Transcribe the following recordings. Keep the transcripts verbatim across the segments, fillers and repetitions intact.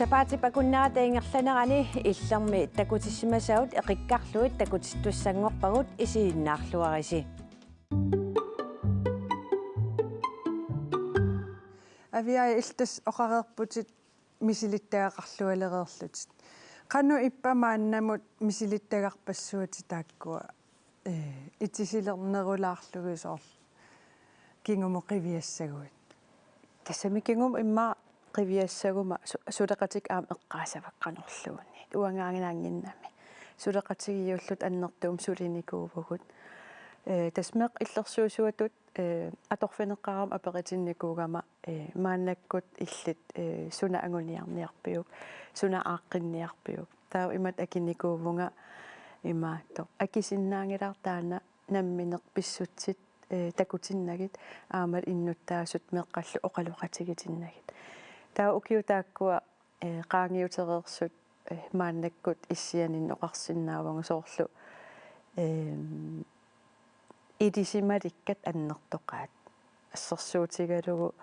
Sapaatip akunnerata ingerlanerani Illermi takutissimasavut eqikkarlugit takutittussanngorpagut, isiginnaarluarisi. Aviaja, illit oqareerputit misilittagaqarlualereerlutit. Qanoq ippa maannamut misilittagarpassuatit taakkua, ee, itisilernerulaarlugit soorlu kingumut qiviassaguit? Tassami kingumut immaqa qiviassaguma su-, suleqatikka aamma eqqaasavakka qanorluunniit. Uangaannaannginnami. Suleqatigiilluta annertuumik sulinikuuvugut. Ee, tassa meeqqat illersuisuatut, ee, atorfineqarama aperitinnikuugama, ee, maannakkut illit, ee, suna anguniarniarpiuk, suna aaqqinniarpiuk. Taava imatut akinikuuvunga imaattoq: Akisinnaanngilara taanna nammineq pissutsit, ee, takutinnagit aamma innuttaasut meeqqallu oqaloqatigitinnagit. Taava ukiut taakkua, ee, qaangiutereersut, ee, maannakkut issianinni oqarsinnaavunga soorlu, eem, ilisimalikkat annertoqaat. Assersuutigalugu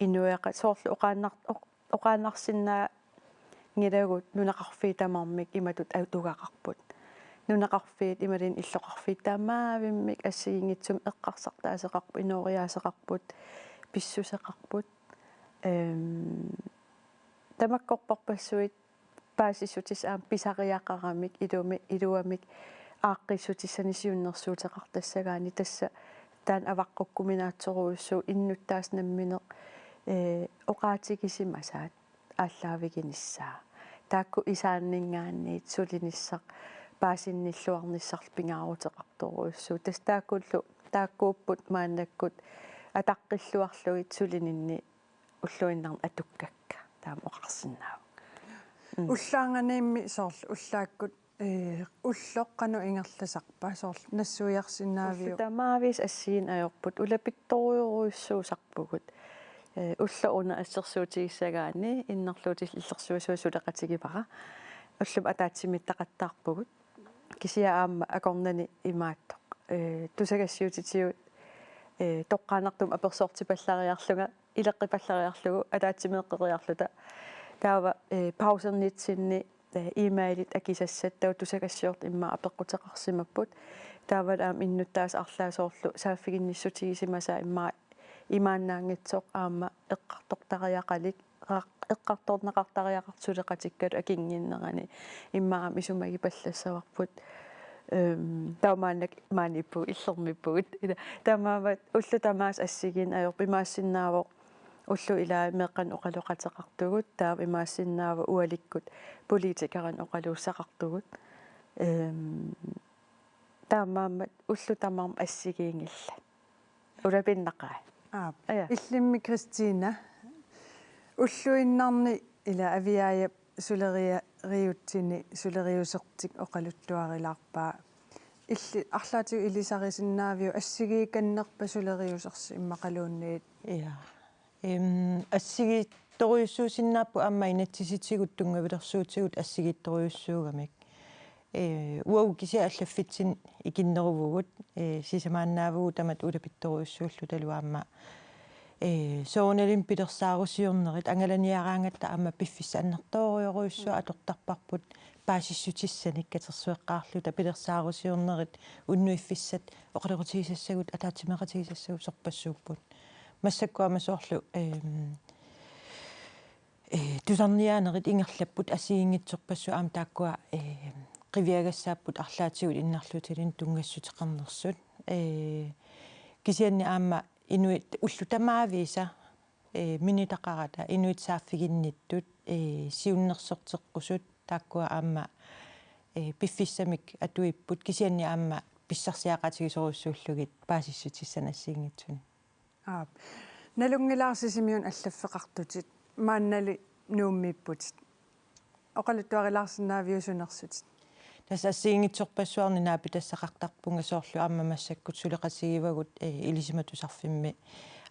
inuiaqat soorlu oqaannar-, oq-, oqaannarsinnaanngilagut nunaqarfiit tamarmik imatut atugaqarput. Nunaqarfiit imaluunniit illoqarfiit tamavimmik assigiinngitsumik eqqarsartaaseqarput, inooriaaseqarput, pissuseqarput. Ehm, tamakkorparpassuit paasissutissat aamma pisariaqaramik ilumi-, iluamik aaqqissutissanik siunnersuuteqartassagaanni, tassa taanna avaqqukkuminaatsorujussuuvoq innuttaasut nammineq, ee, oqaatigisimasaat aallaaviginissaa. Taakku isaanninngaanniit sulinissaq paasinnilluarnissarlu pingaaruteqartorujussuuvoq. Tassa taakkullu, taakkuupput maannakkut ataqqilluarlugit sulininni ulluinnarni atukkakka, taama oqarsinnaavunga. Mm. Ullaarnganimmi soorlu ullaakkut, ee, ulloq qanoq ingerlasarpa, soorlu nassuiarsinnaaviuk? Ullut tamaviisa assigiinneq ajorput, ulapittorujorujussuusarpugut. Ee, ulloq una assersuutigissagaanni innarluutillu illersuisui suleqatigivara. Ullumi ataatsimiittoqattaarpugut. Kisianni aamma akornanni imaattoq, ee, tusagassiutitigut, ee, toqqaannartumik apersortipallariarlunga, ileqqipallariarlugu ataatsimeeqqeriarluta. Taava, ee, pausernitsinni, ee, e-mailit akisassat, taava tusagassiortut immaqa apeqquteqarsimapput. Taavalu aamma innuttaasut arlaat soorlu saaffiginnissutigisimasaat immaqa imaannaanngitsoq aamma eqqartortariaqalik-, qa-, eqqartorneqartariaqartoq suleqatikkalu akinnginnerani immaqa aamma isumagipallassavarput. Ehm, taava maannakkut maaniippugut, Illermiippugut. Ila, taamaammat ullut tamaasa assigiinneq ajorput, imaassinnaavoq ullut ilaat meeqqanik oqaloqateqartugut, taava imaassinnaavoq ualikkut politikerinik oqaluussaqartugut. Ehm, taamaammat ullut tamarmik assigiinngillat. Ulapinnaqaat. Aap. Aja. Illimmi Kristina, ulluinnarni ila Aviaajap suleriariutsini suleriusertik oqaluttuarilaarpaa. Illit arlaatigut ilisarisinnaaviuk, assigiikannerpa suleriusersi immaqaluunniit? Ja. Em, assigiittorujussuusinnaapput aamma inatsisitigut tunngavilersuutigut assigiittorujussuugamik. Ee, uagut kisianni allaffitsinni ikinneruvugut, ee, sisamaannaavugut tamatta ulapittorujussuullutalu aamma. Ee, soorunalimi pilersaarusiornerit angalaniaraangatta aamma piffissaq annertoorujorujussuaq atortarparput paasissutissanik katersueqqaarluta pilersaarusiornerit unnuiffissat oqaloqatigisassagut ataatsimeeqatigisassagut sorpassuupput. Massakkut aamma soorlu, em, ee, tusarniaanerit ingerlapput assigiinngitsorpassuit aamma taakkua, ee, qiviagassaapput arlaatigut innarluutilinnut tunngassuteqarnersut. Ee, kisianni aamma inuit ullut tamaviisa, ee, minitaqarata inuit saaffiginnittut, ee, siunnersorteqqusut taakkua aamma, ee, piffissamik atuipput kisianni aamma pissarsiaqaatigisorujussuullugit paasissutissanik assigiinngitsunik. Aap. Nalunngilara Sisimiunut allaffeqartutit, maannali Nuummiipputit. Oqaluttuarilaarsinnaaviuk sunersutit? Tassa assigiinngitsorpassuarnik naapitassaqartarpunga soorlu aamma massakkut suleqatigivagut, ee, Ilisimatusarfimmi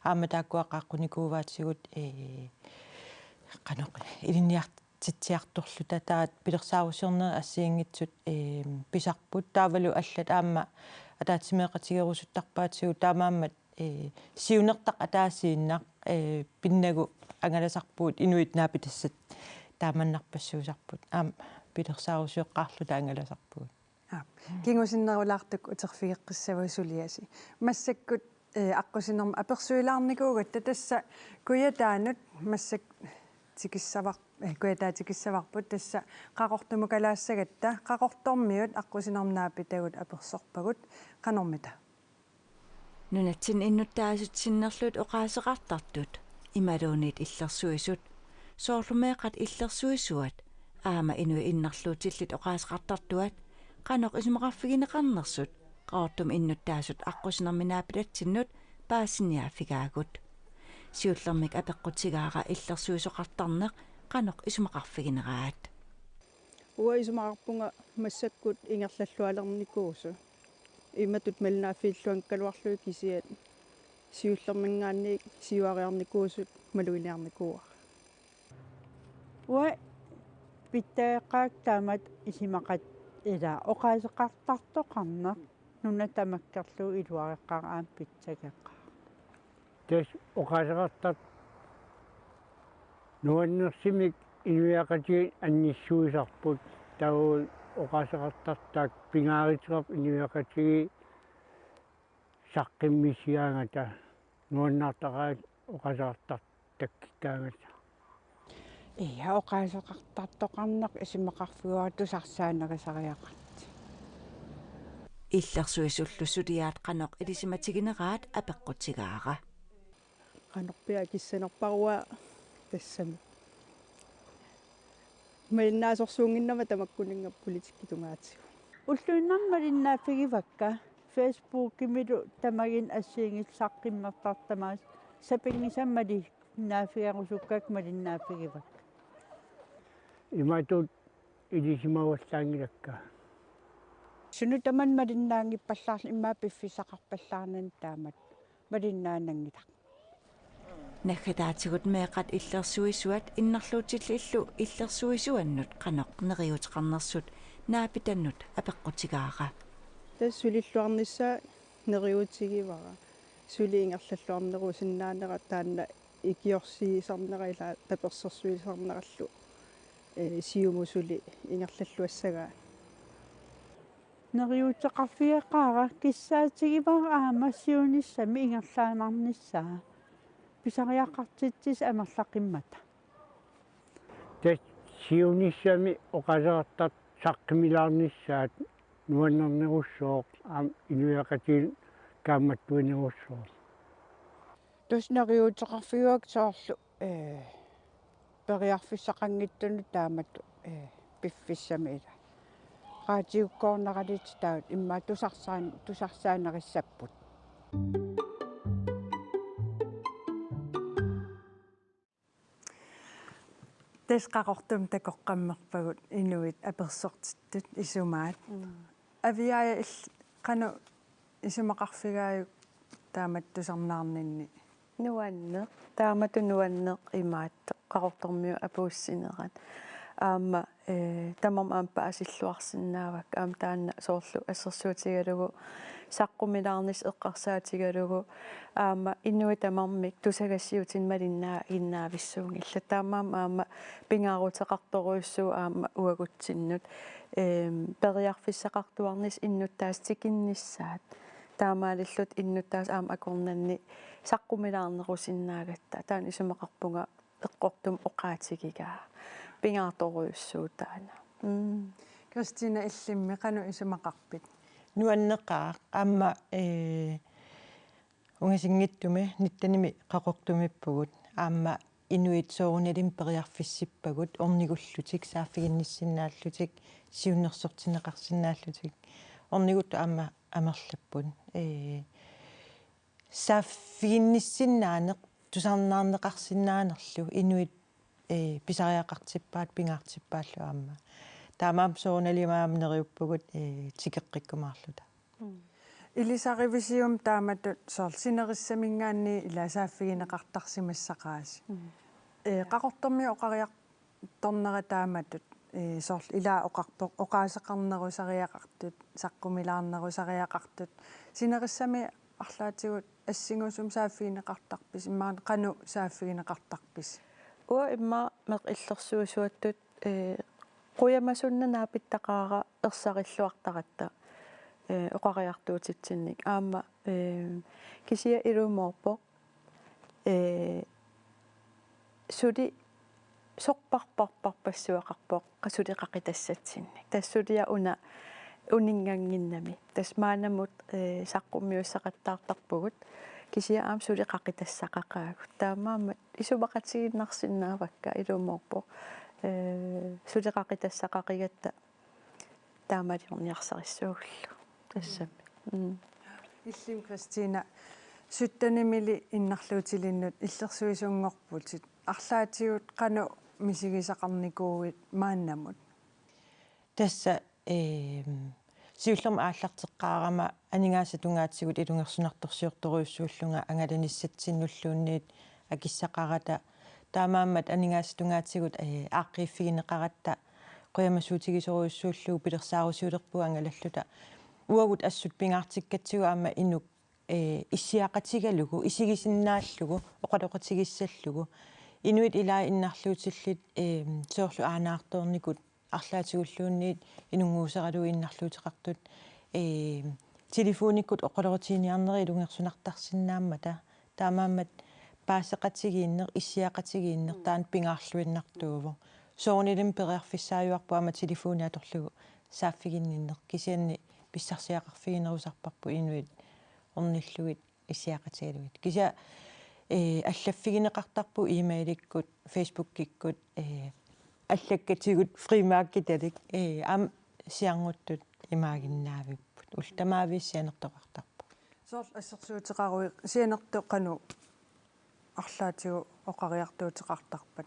aamma taakkua qaaqqunikuuvaatigut, ee, qanoq ilinniar-, titsiartorluta taava pilersaarusiornerit assigiinngitsut, ee, pisarput. Taavalu allat aamma ataatsimeeqatigerusuttarpaatigut taamaammat, ee, siunertaq ataasiinnaq, ee, pinnagu angalasarpugut inuit naapitassat Taamannarpassuusarput. Aamma pilersaarusioqqaarluta angalasarpugut. Aap. Kingusinnerulaartukkut uterfigeqqissavagut suliasi. Massakkut, eh, aqqusinermut apersuilaarnikuugatta tassa Kujataanut massakkut tikissavar-, eh, Kujataa tikissavarput tassa Qaqortumut kalaassagatta Qaqortormiut aqqusinermut naapitagut apersorpagut qanormita. Nunatsinni innuttaasut sinnerlugit oqaaseqartartut imaluunniit illersuisut, soorlu meeqqat illersuisuat aamma inuit innarluutillit oqaaseqartartuat qanoq isumaqarfigineqarnersut Qaqortumi innuttaasut aqqusinermi naapitatsinnut paasiniaaffigaagut. Siullermik apeqqutigaara illersuisoqartarneq qanoq isumaqarfigineraat. Uanga isumaqarpunga massakkut ingerlallualernikuusut. Imatut malinnaaffiilluanngikkaluarlugit kisianni siullerminngaanniit siuariarnikuusut maluginiarnikuuara. Uanga pitsageqqaakka taamatut isumaqat-, ila oqaaseqartartoqarneq nuna tamakkerlugu iluareqqaara aamma pitsageqqaara. Tassa oqaaseqartart-, nuannersumik inuiaqatigiit annissuisarput, taava oqaaseqartartaat pingaaruteqarput inuiaqatigiit saqqummiussigaangata, nuannaartaqaat oqaaseqartartut takkukkaangata. Ia, oqaaseqartartoqarneq isumaqarfigaara tusarsaanerusariaqartoq. Illersuisullu suliaat qanoq ilisimatigineraat apeqqutigaara. Qanorpiaq akissanerparuaq tassami. Malinnaasorsuunnginnama tamakkuninnga politikki tungaatigut. Ulluinnarni malinnaaffigivakka, Facebookimilu tamaginnik assigiinngitsut saqqummertartut tamaasa sapinngisamik malinnaaffigerusukkakka malinnaaffigivakka. Imatut ilisimavallaanngilakka. Sunut tamanut malinnaanngippallaarluni immaqa piffissaqarpallaarnani taamatut malinnaananngilaq. Naggataatigut meeqqat illersuisuat innarluutillillu illersuisuannut qanoq neriuuteqarnersut naapitannut apeqqutigaara. Tassa sulilluarnissaa neriuutigivara. Suli ingerlalluarnerusinnaanera taanna ikiorsiisarnera ila tapersersuisarnerallu, eh, siumut suli ingerlalluassagaat. Neriuuteqarfigeqaara, kissaatigivara aamma siunissami ingerlaannarnissaa pisariaqartitsisut amerlaqimmata. Tassa siunissami oqaaseqartartut saqqumilaarnissaat nuannernerussooq, aamma inuiaqatigiit kaammattuinerussooq. Tassa neriuuteqarfigivakka soorlu, eh, periarfissaqanngitsunut taamatut, eh, piffissami ila. Raatiukkoorneralitit taakku immaqa tusarsaan-, tusarsaanerissapput. Tassa Qaqortumi takoqqammerpagut inuit apersortittut isumaat. Mm. Aviaaja, il-, qanoq isumaqarfigaajuk taamatut tusarnaarninni? Nuanneq, taamatut nuanneq imaattoq Qaqortormiut apuussinerat. Aamma, eh, tamarmik aamma paasilluarsinnaavakka, aamma taanna soorlu assersuutigalugu saqqumilaarnissaq eqqarsaatigalugu, aamma inuit tamarmik tusagassiuutinut malinnaaginnaavissuunngillat. Taamaammat aamma pingaaruteqartorujussuuvoq aamma uagutsinnut, eem, periarfissaqartuarnissaq innuttaasut tikinnissaat. Taamaalillutik innuttaasut aamma akornanni saqqumilaarnerusinnaagatta. Taanna isumaqarpunga eqqortumik oqaatigigaa. Pingaartorujussuuvoq taanna. Mm. Kristina, illimmi qanoq isumaqarpit? Nuanneqaaq aamma, eh, ungasinngitsumi nittenimi Qaqortumiippugut. Aamma inuit soorunalimi periarfissippagut ornigullutik, saaffiginnissinnaallutik, siunnersortinneqarsinnaallutik. Orniguttut aamma amerlapput. Eh, saaffiginnissinnaaneq tusarnaarneqarsinnaanerlu inuit, eh, pisariaqartippaat, pingaartippaallu aamma. Taamaammat soorunalimi aamma neriuppugut, eh, tikeqqikkumaarluta. Mm. Ilisarivisiuk taamatut soorlu sinerissaminngaanniit ila saaffigineqartarsimassaqaasi? Mm. Eh, Qaqortormiut oqariar-, tornera taamatut, eh, soorlu ila oqarpoq oqaaseqarnerusariaqartut, saqqumilaarnerusariaqartut. Sinerissami arlaatigut assingusumik saaffigineqartarpisi, imaluunniit qanoq saaffigineqartarpisi? Uanga immaqa meeqqat illersuisuattut, ee, qujamasunnaq naapittaqaara ersarilluartaratta, ee, oqariartuutitsinnik. Aamma, ee, kisianni ilumoorpoq, ee, suli sorparparparpassuaqarpoq, qa-, suli qaqitassatsinnik. Tassa suliaq una uninngannginnami. Tassa maannamut, ee, saqqummiussaqattaartarpugut. Kisianni aamma suli qaqitassaqaqaagut. Taamaammat isumaqatigiinnarsinnaavakka ilumoorpoq. Ee, suli qaqitassaqaqigatta taamaliorniarsarissuugullu. Tassami. Mm. Illimmi Kristina, syttenimili innarluutilinnut illersuisunngorputit. Arlaatigut qanoq misigisaqarnikuuit maannamut? Tassa, eem, siullermik aallarteqqaarama aningaasat tungaatigut ilungersunartorsiortorujussuullunga angalanissatsinnulluunniit akissaqarata. Taamaammat aningaasat tungaatigut, ee, aaqqiiffigineqaratta qujamasuutigisorujussuullugu pilersaarusiulerpugut angalalluta. Uagut assut pingaartikkatsigu aamma inuk, ee, issiaqatigalugu, isigisinnaallugu, oqaloqatigissallugu. Inuit ilaat innarluutillit, eem, soorlu aanaartoornikut arlaatigulluunniit inunnguuseralugu innarluuteqartut, ee, telefonikkut oqaloqatigiinniarnerit ilungersunartarsinnaammata. Taamaammat paaseqatigiinneq, issiaqatigiinneq, mm, taanna pingaarluinnartuuvoq. Soorunalimi periarfissaajuarpoq aamma telefoni atorlugu saaffiginninneq, kisianni pissarsiaqarfiginerusarparput inuit ornillugit issiaqatigalugit. Kisianni, ee, allaffigineqartarput e-mailikkut, Facebookikkut, ee, allakkatigut frimærkitalik, ee, aamma siarnguttut imaaginnaavipput. Ullut tamaaviisa sianertoqartarpoq. Soorlu assersuuteqaruit sianertoq qanoq arlaatigut oqariartuuteqartarpat?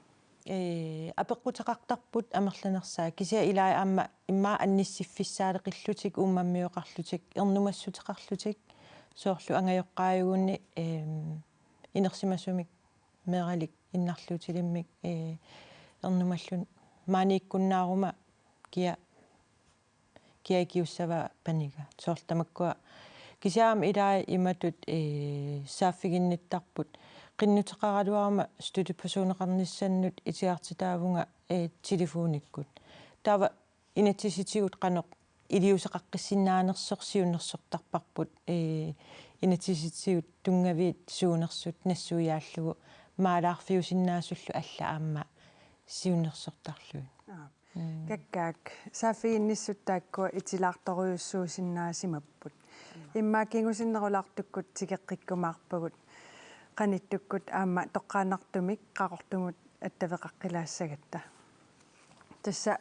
Ee, apeqquteqartarput amerlanersaat, kisianni ilaat aamma immaqa annissiffissaaleqillutik, uummammioqarlutik, ernumassuteqarlutik, soorlu angajoqqaajuguunni, eem, inersimasumik meeralik innarluutilimmik, ee, ernumalluni maaniikkunnaaruma kia kia ikiussavaa paniga. Soorlu tamakkua kisianni aamma ilaat imatut, ee, saaffiginnittarput. Qinnuteqaraluaruma støttepersoneqarnissannut itigartitaavunga, ee, telefonikkut. Taava inatsisitigut qanoq iliuuseqaqqissinnaanersoq siunnersortarparput, ee, inatsisitigut tunngaviit suunersut nassuiaallugu maalaarfiusinnaasullu allat aamma siunnersortarlugit. Aap. Mm. Kakkaak, saaffiginnissut taakkua itilaartorujussuusinnaasimapput. Mm. Immaqa kingusinnerulaartukkut tikeqqikkumaarpagut qanittukkut aamma toqqaannartumik Qaqortumut attaveqaqqilaassagatta. Tassa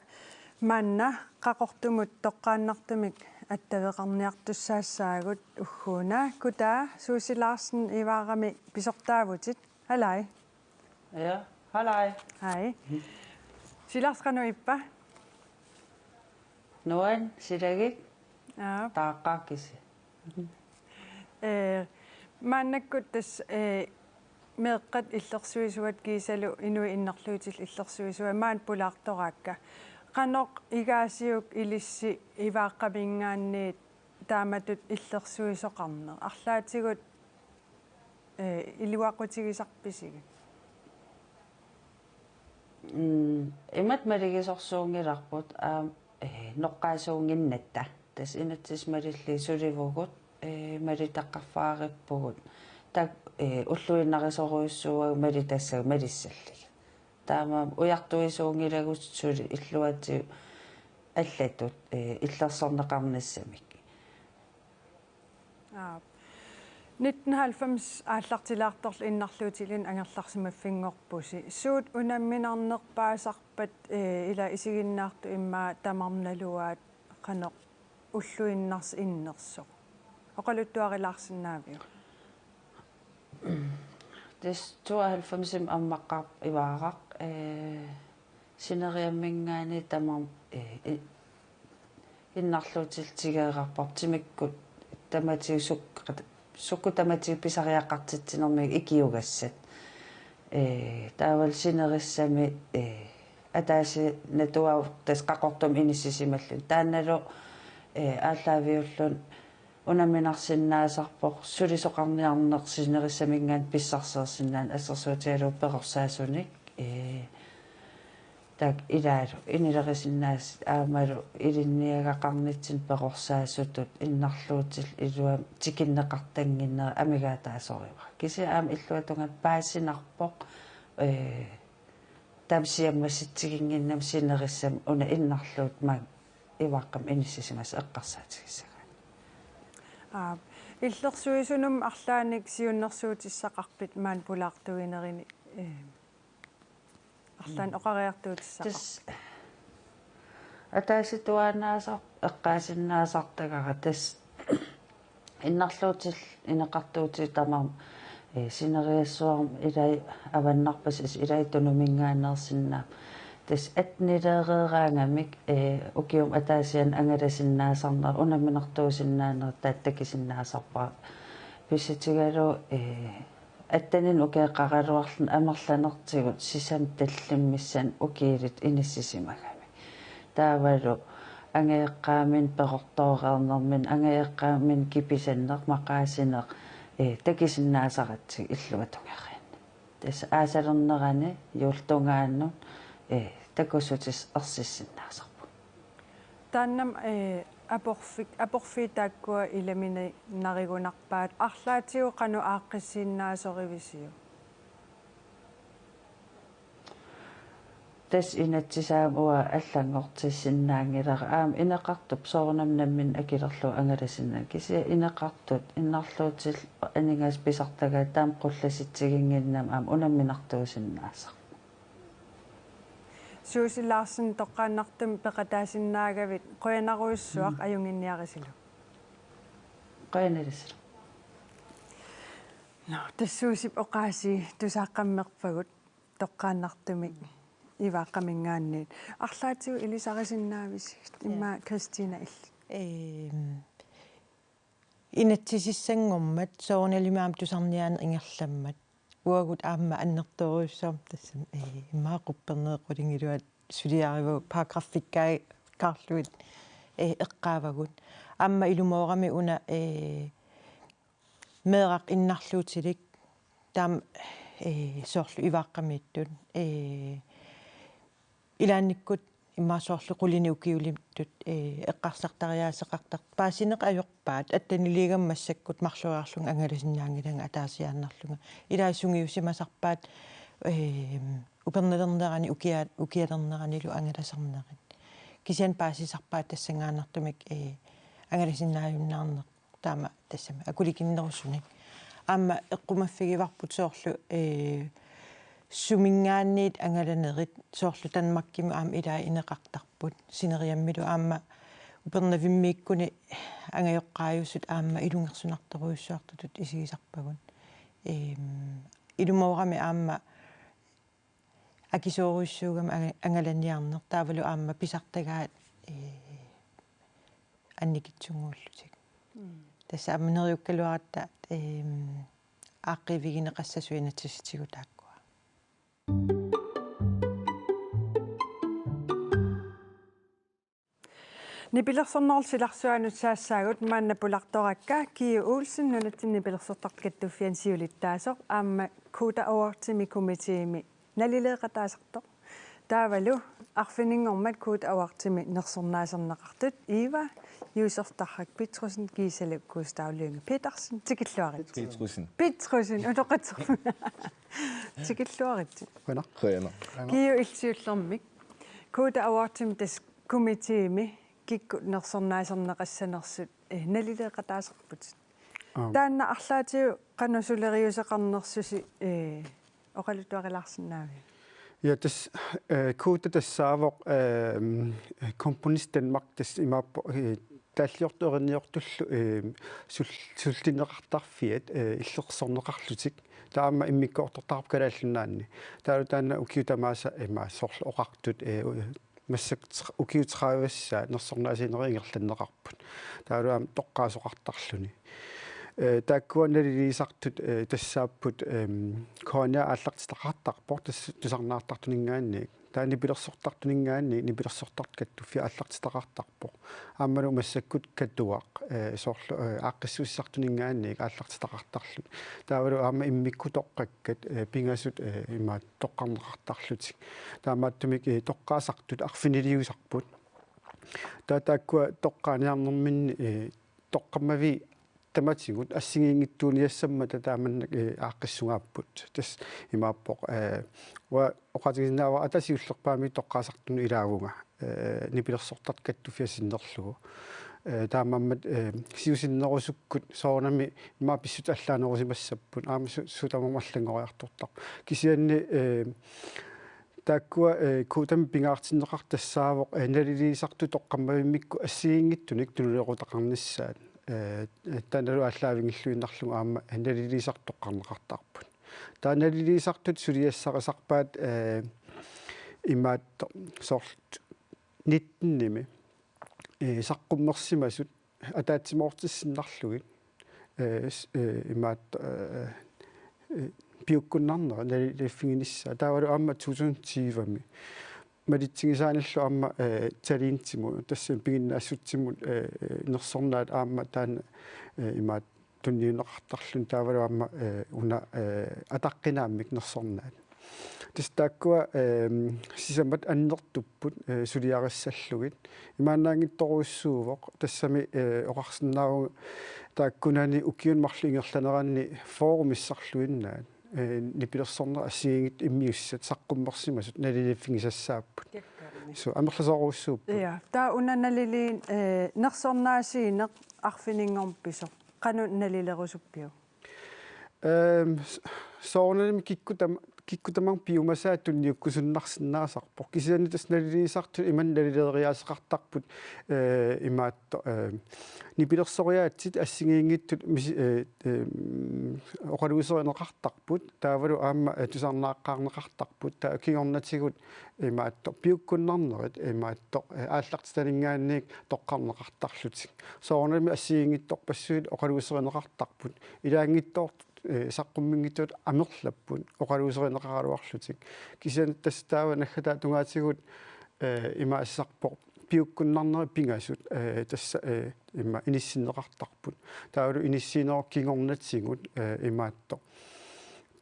maanna Qaqortumut toqqaannartumik attaveqarniartussaassaagut ugguuna. Kutaa Susie Larsen Ivaarami pisortaavutit. Halaj. Ja, halaj. Hej. Silarsi qanoq ippa? Nuann, silagik. Aap. Taaqqaaq kisianni. Ee, maannakkut tassa, ee, meeqqat illersuisuat kiisalu inuit innarluutillit illersuisuat maani pulaartoraakka. Qanoq igaasiuk ilissi Ivaaqqaminngaanniit taamatut illersuisoqarneq? Arlaatigut, ee, iluaqutigisarpisigit? Mm, imatut maligisorsuunngilarput, aamma, ee, noqqaasuunnginnatta. Tassa inatsisit malillugit sulivugut, ee, malittaqarfeqarpugut. Taakku, ee, ulluinnarisorujussuuagut malitassagut malissallugit. Taamaammat ujartuisuunngilagut suli illuatsigut allatut, ee, illersorneqarnissamik. Aap. Nitten halvfems aallartilaartorlu innarluutilinnut angerlarsimaffinngorpusi. Suut unamminarnerpaasarpat, ee, ila isiginnaartut immaqa tamarnaluaat qanoq ulluinnarsi innersoq? Oqaluttuarilaarsinnaaviuk? Tassa tooghalvfemsimi ammaqqaarpoq Ivaaraq, ee, sineriamminngaanniit tamarmik, ee, i-, innarluutillit tikereerparput timikkut tamatigut suk-, sukkut tamatigut pisariaqartitsinermigut ikiugassat. Ee, taavalu sinerissami, ee, ataaseq natuaavoq tassa Qaqortumi inissisimalluni. Taannalu, ee, aallaaviulluni unamminarsinnaasarpoq sulisoqarniarneq sinerissaminngaanniit pissarsiorsinnaaneq assersuutigalugu perorsaasunik. Ee, taakku ilaalu inilerisinnaasut aammalu ilinniagaqarnitsinni perorsaasutut innarluutillu iluamik tikinneqartannginnerat amigaataasorivara. Kisianni aamma illuatungaani paasinarpoq, ee, taama siammassitsiginnginnami sinerissami una innarluuttoq maanga ivaqqamik inissisimasoq eqqarsaatigissagaanni. Aa, illersuisunut arlaannik siunnersuutissaqarpit maani pulaartuinerini, ee, arlaannik oqariartuutissaqarpit? Tassa ataasiutuaannaasarpoq eqqaasinnaasartagara tassa innarluutillu ineqartuutigut tamarmik, ee, sineriassuarmi ilai avannarpaat ilai Tunuminngaanneersinnaapput. Tassa attenileereeraangamik, ee, ukiumut ataasiinnaq angalasinnaasarneq, unamminartuusinnaaneq taakku takusinnaasarpara. Pissutigalugu, ee, atteninik ukioqaraluarluni amerlanertigut sisamat tallimat missaanni ukiulittut inissisimagamik. Taavalu angajoqqaaminnut perortooreernerminni, angajoqqaaminnut kipisanneq, maqaasineq, ee, takusinnaasaratsigu illuatungeriinni. Tassa aasalernerani juulip tungaanut, ee, takussutissaq ersissinnaasarput. Taannami, ee, aporfik, aporfiit taakkua ilaminnarigunarpaat, arlaatigut qanoq aaqqissinnaasorivisigit? Tassa inatsisaamik uanga allanngortissinnaanngilara, aamma ineqartup soorunami nammineq akilerlugu angalasinnaaneq. Kisianni ineqartut innarluutillu aningaasat pisartagaat taama qullasitsiginnginnami aamma unamminartuusinnaasarpoq. Susie Larsen, toqqaannartumik peqataasinnaagavit, qujanarujussuaq. Mm. Ajunnginniarisilu. Qujanarisilu. Nå, tassa Susiep oqaasii tusaaqqammerpagut toqqaannartumik Ivaqqaminngaanniit. Arlaatigut ilisarisinnaavisigit, immaqa Christina illit? Ehm, inatsisissanngormat soorunalimi aamma tusarniaaneq ingerlammat. Uagut aamma annertoorujussuarmik tassami, ee, immaqa qupperneq qulingiluat suliarivagut paragraffikkaarlugit, ee, eqqaavagut. Aamma ilumoorami una, ee, meeraq innarluutilik taama, ee, soorlu Ivaqqamiittut, ee, ilaannikkut immaqa soorlu qulinik ukiulittut, ee, eqqarsartariaaseqartartut paasineq ajorpaat, atteniliigamik massakkut marloriarlunga angalasinnaanngilanga ataasiaannarlunga. Ilai sungiusimasarpaat, ee, upernalernerani ukia-, ukialerneranilu angalasarnerit. Kisianni paasisarpaat tassanngaannartumik, ee, angalasinnaajunnaarneq. Taama tassami akulikinnerusunik. Aamma eqqumaffigivarput soorlu, ee, suminngaanniit angalanerit soorlu Danmarkimi aamma ilai ineqartarput. Sineriammilu aamma Upernavimmiikkuni angajoqqaajusut aamma ilungersunartorujussuartutut isigisarpagut. Eem, ilumoorami aamma akisoorujussuugami anga-, angalaniarneq taavalu aamma pisartagaat, ee, annikitsunnguullutik. Mm. Tassa aamma neriukkaluaratta, eem, aaqqiivigineqassasut inatsisitigut taakkua. Nipilersornerup silarsuanut saassaagut, maanna pulaartorakka Kiu Olsen, nunatsinni nipilersortartut kattuffianni siulittaasoq, aamma Koda Awardimi komiteemi nalileeqataasartoq. Taavalu arfininngormat Koda Awardimi nersornaaserneqartut Eva Juusoq Tarrak Petrussen, Gisela Gustav Lynge Petersen, tikilluaritsi. Petrussen. Petrussen, utoqqatserpunga. Tikilluaritsi. Qujanaq. Qujanaq. Kiu, illit siullermik Koda Awardimi tassa komiteemi kikkut nersornaaserneqassanersut, eh, nalileeqataasarputit. Aap. Taanna arlaatigut qanoq suleriuseqarnersusi, eh, oqaluttuarilaarsinnaaviuk? Ja, tassa, eh, Koda tassaavoq, eh, Komponist Danmark, tassa imaappoq, eh, taalliortut erinniortullu, eh, sul-, sullinneqartarfiat, eh, illersorneqarlutik. Taava aamma immikkoortortaqarpoq Kalaallit Nunaanni. Taavalu taanna ukiut tamaasa, eh, imaassoorlu oqartut, eh, massakkut ukiut tredive-ssaat nersornaasiinerit ingerlanneqarput. Taavalu aamma toqqaasoqartarluni. Eh, taakkua naliliisartut, eh, tassaapput, ehm, K N R aallartitaqartarpoq, tassa tusarnaartartuninngaanniit. Taava nipilersortartuninngaanniit nipilersortartut kattuffia aallartitaqartarpoq. Aammalu massakkut Katuaq, eh, soorlu, eh, aaqqissuussisartuninngaanniit aallartitaqartarluni. Taavalu aamma immikkut toqqakkat, eh, pingasut, eh, imaattoq toqqarneqartarlutik. Taamaattumik, eh, toqqaasartut arfiniliusarput. Taava taakkua toqqaaniarnerminni, eh, toqqammaviit tamatigut assigiinngitsuuniassammata taamannak, eh, aaqqissungaapput. Tassa imaappoq, eh, uanga oqaatigisinnaavara ataaseq siullerpaamik toqqaasartunut ilaavunga, eh, nipilersortartut kattuffia sinnerlugu. Eh, taamaammat, eh, siusinnerusukkut soorunami immaqa pissutsit allaanerusimassappat. Aamma su-, suut tamarmik allanngoriartortarput. Kisianni, eh, taakkua, eh, kvotamik pingaartinneqartut tassaavoq, eh, naliliisartut toqqammavimmikku assigiinngitsunik tunuliaqutaqarnissaat. Eh, taannalu aallaavigilluinnarlugu aamma, eh, naliliisartut toqqarneqartarput. Taava naliliisartut suliassarisarpaat, eh, imaattoq soorlu nittenimi, eh, saqqummersimasut ataatsimoortissinnarlugit, eh, s-, eh, imaattoq, eh, eh, piukkunnarnerat naliliiffiginissaat. Taavalu aamma to tusind tyvemi malitsigisaanillu aamma, eh, Talentimut, tassami piginnaassutsimut, eh, eh, nersornaat aamma taanna, eh, imaattoq tunniunneqartarluni taavalu aamma, eh, una, eh, ataqqinaammik nersornaat. Tassa taakkua, eh, sisamat annertupput, eh, suliarissallugit. Imaannaanngitsorujussuuvoq, tassami, eh, oqarsinnaavunga taakkunani ukiuni marlunni ingerlaneranni fyrre missarluinnaat, eh, nipilersornerit assigiinngitsut immiussat saqqummersimasut naliliiffigisassaapput. Kiakkaarmi. Suu, amerlasoorujussuupput. Ja, taava una naliliin-, eh, nersornaasiineq arfininngormat pisoq. Qanoq nalilerusuppiuk? Ehm, s-, soorunami kikkut tam-, kikkut tamarmik piumasaat tunniukkusunnaarsinnaasarpoq. Kisianni tassa naliliisartut imannak nalileriaaseqartarput, eh, imaattoq, eh, nipilersoriaatsit assigiinngitsut misi-, eh, ehm, oqaluuserineqartarput, taavalu aamma, eh, tusarnaaqqaarneqartarput, taava kingornatigut imaattoq piukkunnarnerit, imaattoq, eh, aallartitaninngaanniit toqqarneqartarlutik. Soorunami assigiinngitsorpassuit oqaluuserineqartarput. Ilaanngitsoortut, eh, saqqummiinngitsut amerlapput oqaluuserineqaraluarlutik. Kisianni tassa taava naggataa tungaatigut, eh, imaasisarpoq piukkunnarnerit pingasut, eh, tassa, eh, ima inissinneqartarput. Taavalu inissiinerup kingornatigut, eh, imaattoq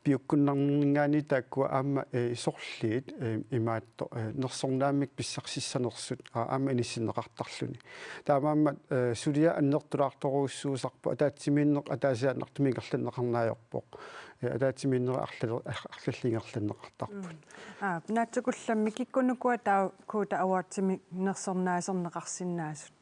piukkunnarninngaanniit taakkua aamma, eh, sorliit, eh, imaattoq, eh, nersornaammik pissarsissanersut, aa, aamma inissinneqartarluni. Taamaammat, eh, suliaq annertulaartorujussuusarpoq, ataatsimiinneq ataasiaannartumik ingerlanneqarneq ajorpoq. Eh, ataatsimiinnerit arlali-, ar-, arlallit ingerlanneqartarput. Mm. Aa, naatsukullammik kikkunnukua taava Koda Awardsimik nersornaaserneqarsinnaasut?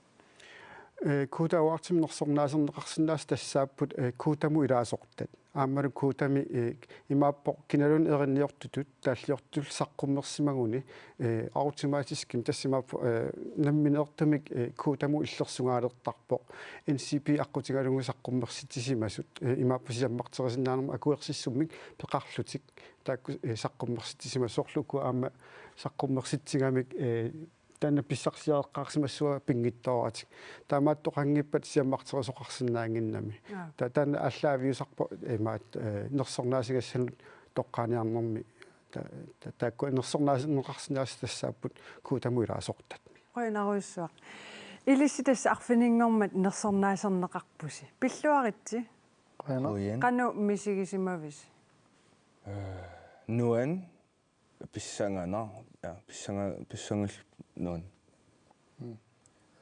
Eh, Koda Awardsimik nersornaaserneqarsinnaasut tassaapput, eh, Kodamut ilaasortat. Aammalu Kodami, eh, imaappoq kinaluunniit erinniortutut, taalliortutut saqqummersimaguni, eh, automatiskimik tassa imaappoq, eh, nammineertumik, eh, Kodamut illersugaalersarpoq. N C P aqqutigalugu saqqummersitsisimasut, eh, imaappoq siammarterisinnaanermut akuersissummik peqarlutik. Taakku, eh, saqqummersitsisimasut soorlu ukua aamma saqqummersitsigamik, eh, taanna pissarsiareqqaarsimassavara pinngitsooratik. Taamaattoqanngippat siammarterisoqarsinnaannginnami. Aa. Ta-, taanna aallaaviusarpoq imaattoq, eh, nersornaasigassanut toqqaaniarnermi. Ta-, ta-, taakku nersornaaserneqarsinnaasut tassaapput Kodamut ilaasortat. Qujanarujussuaq. Ilissi tassa arfininngormat nersornaaserneqarpusi. Pilluaritsi. Qujanaq. Qujan. Qanoq misigisimavisi? Eh, nuan. Pissanganaq, ja, pissanga-, pissangalluunniit. Mm.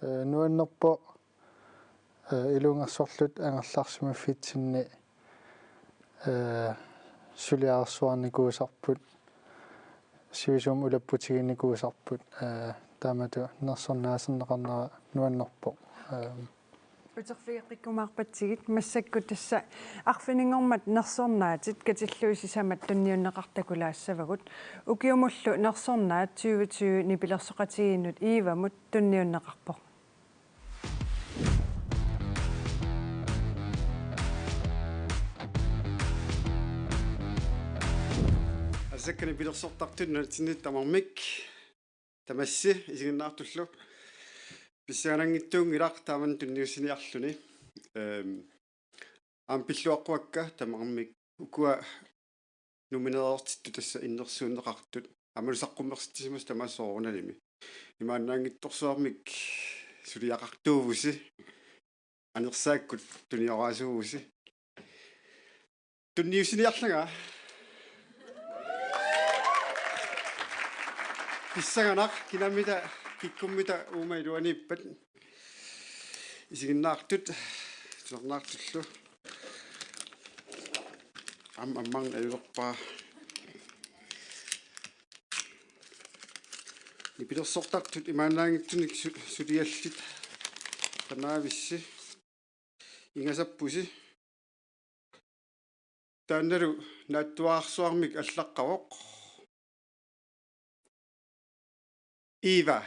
Eh, nuannerpoq, eh, ilungersorluta angerlarsimaffitsinni, eh, suliareersuarnikuusarput, sivisuumik ulapputiginikuusarput, eh, taamatut nersornaaserneqarnera nuannerpoq. Eh, Uterfigeqqikkumaarpatsigit, massakkut tassa arfininngormat nersornaatit katillugit sisamat tunniunneqartakulaassavagut. Ukiumullu nersornaat tyve tyve nipilersoqatigiinnut Evamut tunniunneqarpoq. Assakkani nipilersortartut nunatsinni tamarmik. Tamassi isiginnaartullu. Pissangananngitsuunngilaq taamani tunniussiniarluni. Ehm, aamma pilluaqquakka tamarmik ukua nomineerertittut tassa innersuunneqartut. Aammalu saqqummersitsisimasoq tamaasa soorunalimi. Imaannaanngitsorsuarmik suliaqartuuvusi. Anersaakkut tunioraasuuvusi. Tunniussiniarlanga. Pissanganaq, kinamita, kikkummita uuma iluaniippat. Isiginnaartut, tusarnaartullu. Am-, ammarneq ajulerpaa. Nipilersortartut imaannaanngitsunik su-, suliallit. Qanaavissi. Ingasappusi. Taannalu naatsuararsuarmik allaqqavoq. Eva.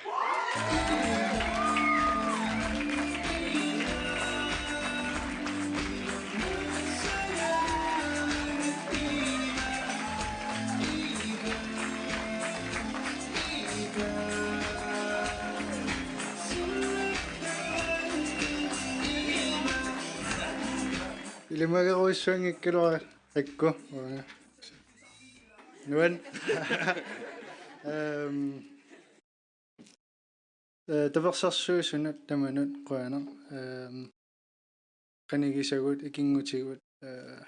Ilimagerujussuanngikkaluarukku. Nuan. Ehm, eh, tapersersuisunut tamanut qujanaq. Ehm, qinigisagut, ikinngutigut, eh,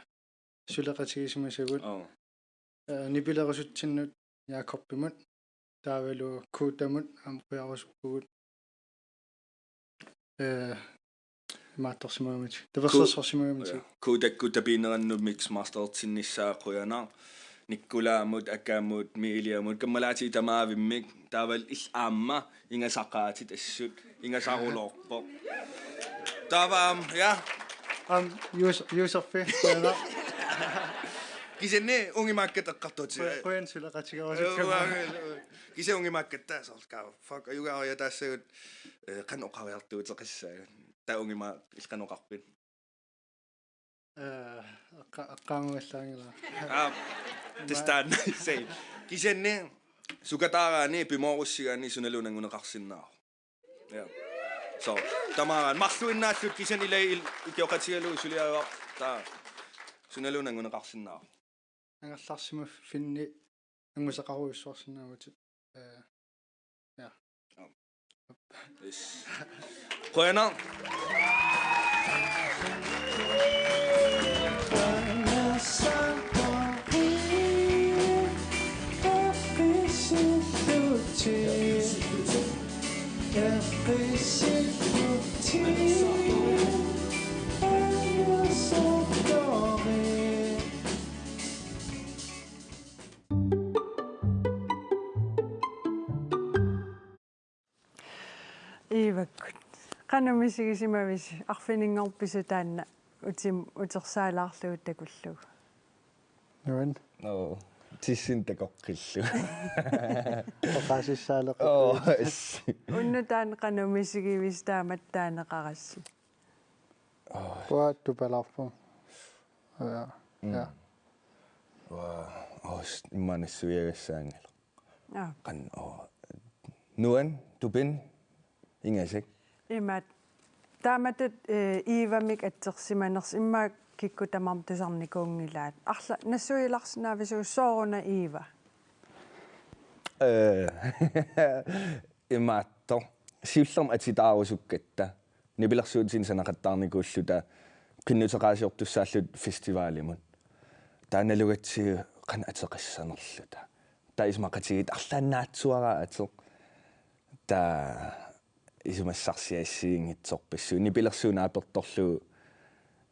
suleqatigisimasagut. Oo. Eh, nipilerusutsinnut Jakobimut, taavalu Kuutamut aamma qujarusuppugut. Eh, imaattorsimagamitigit. Tapersersorsimagamitigit. Ku-, Kuutakkut tapiinnerannut mixmasterertinnissaa qujanaq. Nikkulaamut, Akamut, Miiliamut, kammalaatigut tamaavimmik, taavalu illit aamma ingasaqaatit assut, ingasaruloorpoq. Taava aamma, ja. Aamma, Juus-, Juuserfi, qujanaq. Kisianni ungimaakkat eqqartuutit. Qujan-, qujan suleqatigerusutsimut. Kisianni ungimaakkat taasarkaa. Fuck, ajugaariataassagut, eh, qanoq oqariartuuteqassaagut. Taava ungimaaq illit qanoq oqarpit? Eh, eqqa-, eqqaamuallaanngilaq. Aa, tassa taanna. Sei. Kisianni sukataaraanni pimoorussigaanni sunaluunniit annguneqarsinnaavoq. Ja. So, tamaanga marluinnaalluta kisianni ilai il-, ikioqatigalugu suliaruarta. Sunaluunniit annguneqarsinnaavoq. Angerlarsimaffinni angusaqarujussuarsinnaavutit. Eh, ja. Yes. Qujanaq. Evakkut. Qanoq misigisimavisi, arfininngorpisu taanna utim-, utersaalaarlugu takullugu? Nuan. Nå, tissin takoqqillu. Oqaasissaaleq. Åh, yes. Unnuk taanna qanoq misigivisi taamatut taaneqarassi? Åh. Uanga tupalaarpunga. Ja. Mm. Ja. Uanga, åh, s-, immaqa nassuiagassaanngilaq. Aa. Qan-, åh. Nuan, tupin, ingasak. Imaat. Taamatut, eh, Evamik atsersimanersoq immaqa kikkut tamarmik tusarnikuunngilaat. Arlaat nassuialarsinnaavisiuk sooruna Eva? Eh, imaattoq. Siullermik atitaarusukkatta. Nipilersuutinik sanaqattaarnikuulluta qinnuteqaasiortussaalluta festivalimut. Taava nalugatsigu qanoq ateqassanerluta. Taava isumaqatigiit arlaannaatsuaraa ateq. Taava isumassarsiassiinngitsorpassuit. Nipilersuut naapertorlugu,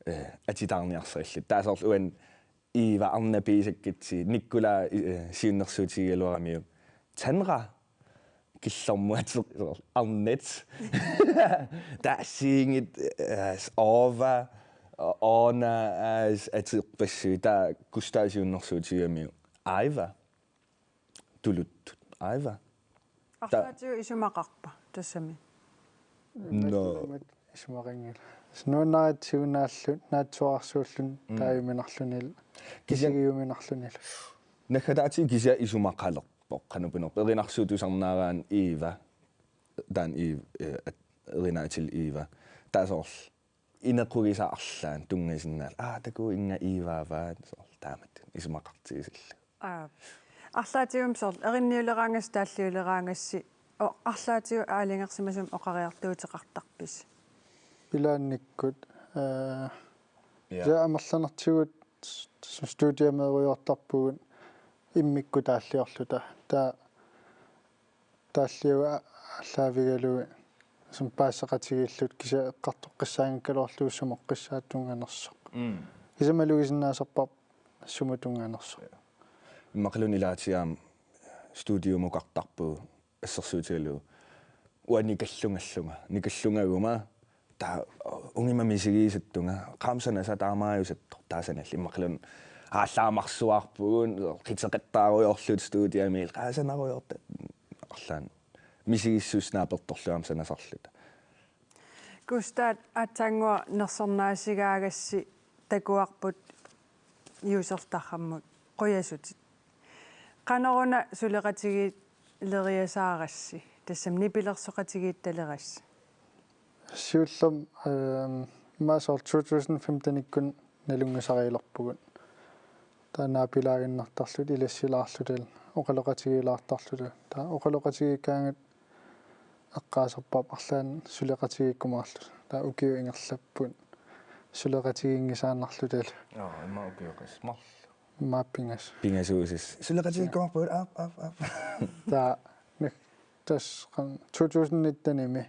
eh, atitaarniarsarilluta. Taava soorlu uani Eva arnat pigisakkatsigit, Nikolai, eh, siunnersuutigigaluaramiuk. Tanera killormut ateq, soorlu arnat. Taava assigiinngitsut, eh, Ova, Ona, eh, aterpassuit, taava Gustav siunnersuutigigamiuk. Aiva. Tuluttut. Aiva. Ta- Arlaatigut isumaqarpa tassami? Nå. Isumaqanngilaq. Nuannaritsigu naallu, naatsuararsuulluni. Mm. Taajuminarlunilu. Kisianni isigiuminarlunilu. Naggataatigut kisianni isumaqalerpoq, qanoq pineq. Erinarsuup tusarnaaraanni Eva. Taanna Eva, eh, at-, erinaatillu Eva. Taava soorlu inequgisaat arlaanni tunngasinnaallutik. Aa, takuuk inga Eva-vaat, soorlu taamatut isumaqartigisallugu. Aa. Arlaatigut soorlu erinniuleraangassi taalliuleraangassi, o-, arlaatigut aalajangersimasumik oqariartuuteqartarpisi? Ilaannikkut, eh, Ja. Ja amerlanertigut s-, s-, studiemeerujoortarpugut immikkut taalliorluta. Taa-, taalliugut a-, aallaavigalugit sumut paasisaqatigiilluta kisianni eqqartoqqissaanngikkaluarlugu sumoqqissaata tunnganersoq. Mm. Kisianni malugisinnaasarparput sumut tunnganersoq. Ja. Immaqaluunniit ilaatigut aamma studiumukartarpugut assersuutigalugu uanga nikallungallunga, nikallungaguma, taava ungimma misigiissuttunga, qaammat sanasat taamaajusuttoq, taava sanallit immaqaluunniit aallaamarsuarpugut, qiteqattaarujoorluta studiami, qaa sanarujoorta, arlaannik misigissuseq naapertorlugu aamma sanasarluta. Gustav, aatsaannguaq nersornaasigaagassi takuarput juusertarrammut qujasutit. Qanoruna suleqatigiileriasaarassi, tassami nipilersoqatigiittalerassi? Siullermik, ehm, immaqa soorlu to tusind femtenikkut nalunngisarilerpugut. Taava naapilaaginnartarluta ilassilaarluta, oqaloqatigiilaartarluta. Taava oqaloqatigiikkaangat eqqaasarparput arlaannik suleqatigiikkumaarluta. Taava ukiut ingerlapput suleqatigiinngisaannarlutalu. Joo, immaqa ukioqas. Marluk. Immaqa pingasut. Pingasuusut. Suleqatigiikkumaarpugut, aap, aap, aap. Taava, nu-, tassa qan-, to tusind nittenimi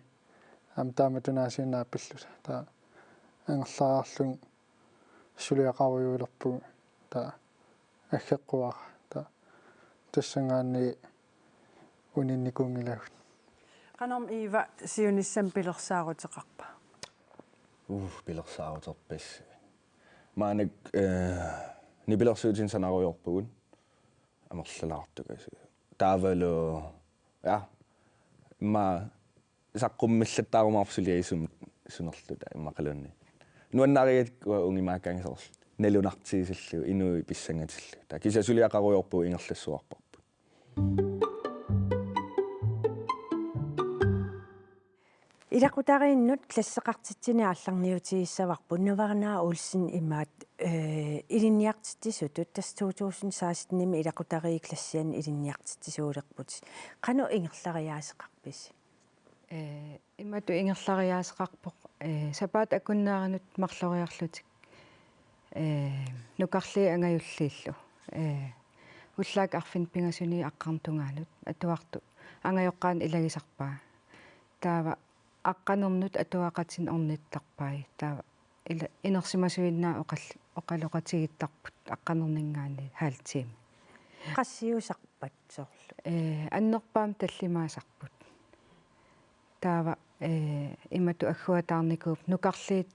aamma taamatut aasiit naapilluta. Taava angerlariarlunga suliaqarujuulerpugut. Taava aggeqquara. Taava tassanngaanniit uninnikuunngilagut. Qanormi Eva siunissami pilersaaruteqarpa? Uh, pilersaaruterpassuit. Maannakkut, eh, nipilersuutinik sanarujoorpugut. Amerlalaartukasiit. Taavalu, ja, immaqa saqqummillattaarumaarpoq suliassumik sunerluta immaqaluunniit. Nuannarigakkit ungimaakkaangat soorlu nalunartigissallugu, inuit pissangatillugu. Taava kisianni suliaqarujoorpugut ingerlassuarparput. Ilaqutariinnut klasseqartitsineq aallarniutigissavarput. Navarana Olsen imaat, eh, ilinniartitsisutut, tassa to tusind sekstenimi ilaqutariit klassiani ilinniartitsisuulerputit. Qanoq ingerlariaaseqarpisi? Eh, imatut ingerlariaaseqarpoq, eh, sapaatip akunneranut marloriarlutik, eh, nukarliit angajulliillu. Eh, ullaakkut arfineq-pingasuniit aqqarneq tungaanut atuartut angajoqqaanut ilagisarpaa. Taava aqqanernut atuaqatinnut ornittarpai. Taava ila-, inersimasuinnaat oqal-, oqaloqatigiittarput aqqanerninngaanniit halv time. Qassiusarpat soorlu? Eh, annerpaamik tallimaasarput. Taava, eh, imatut agguataarnikuupput nukarliit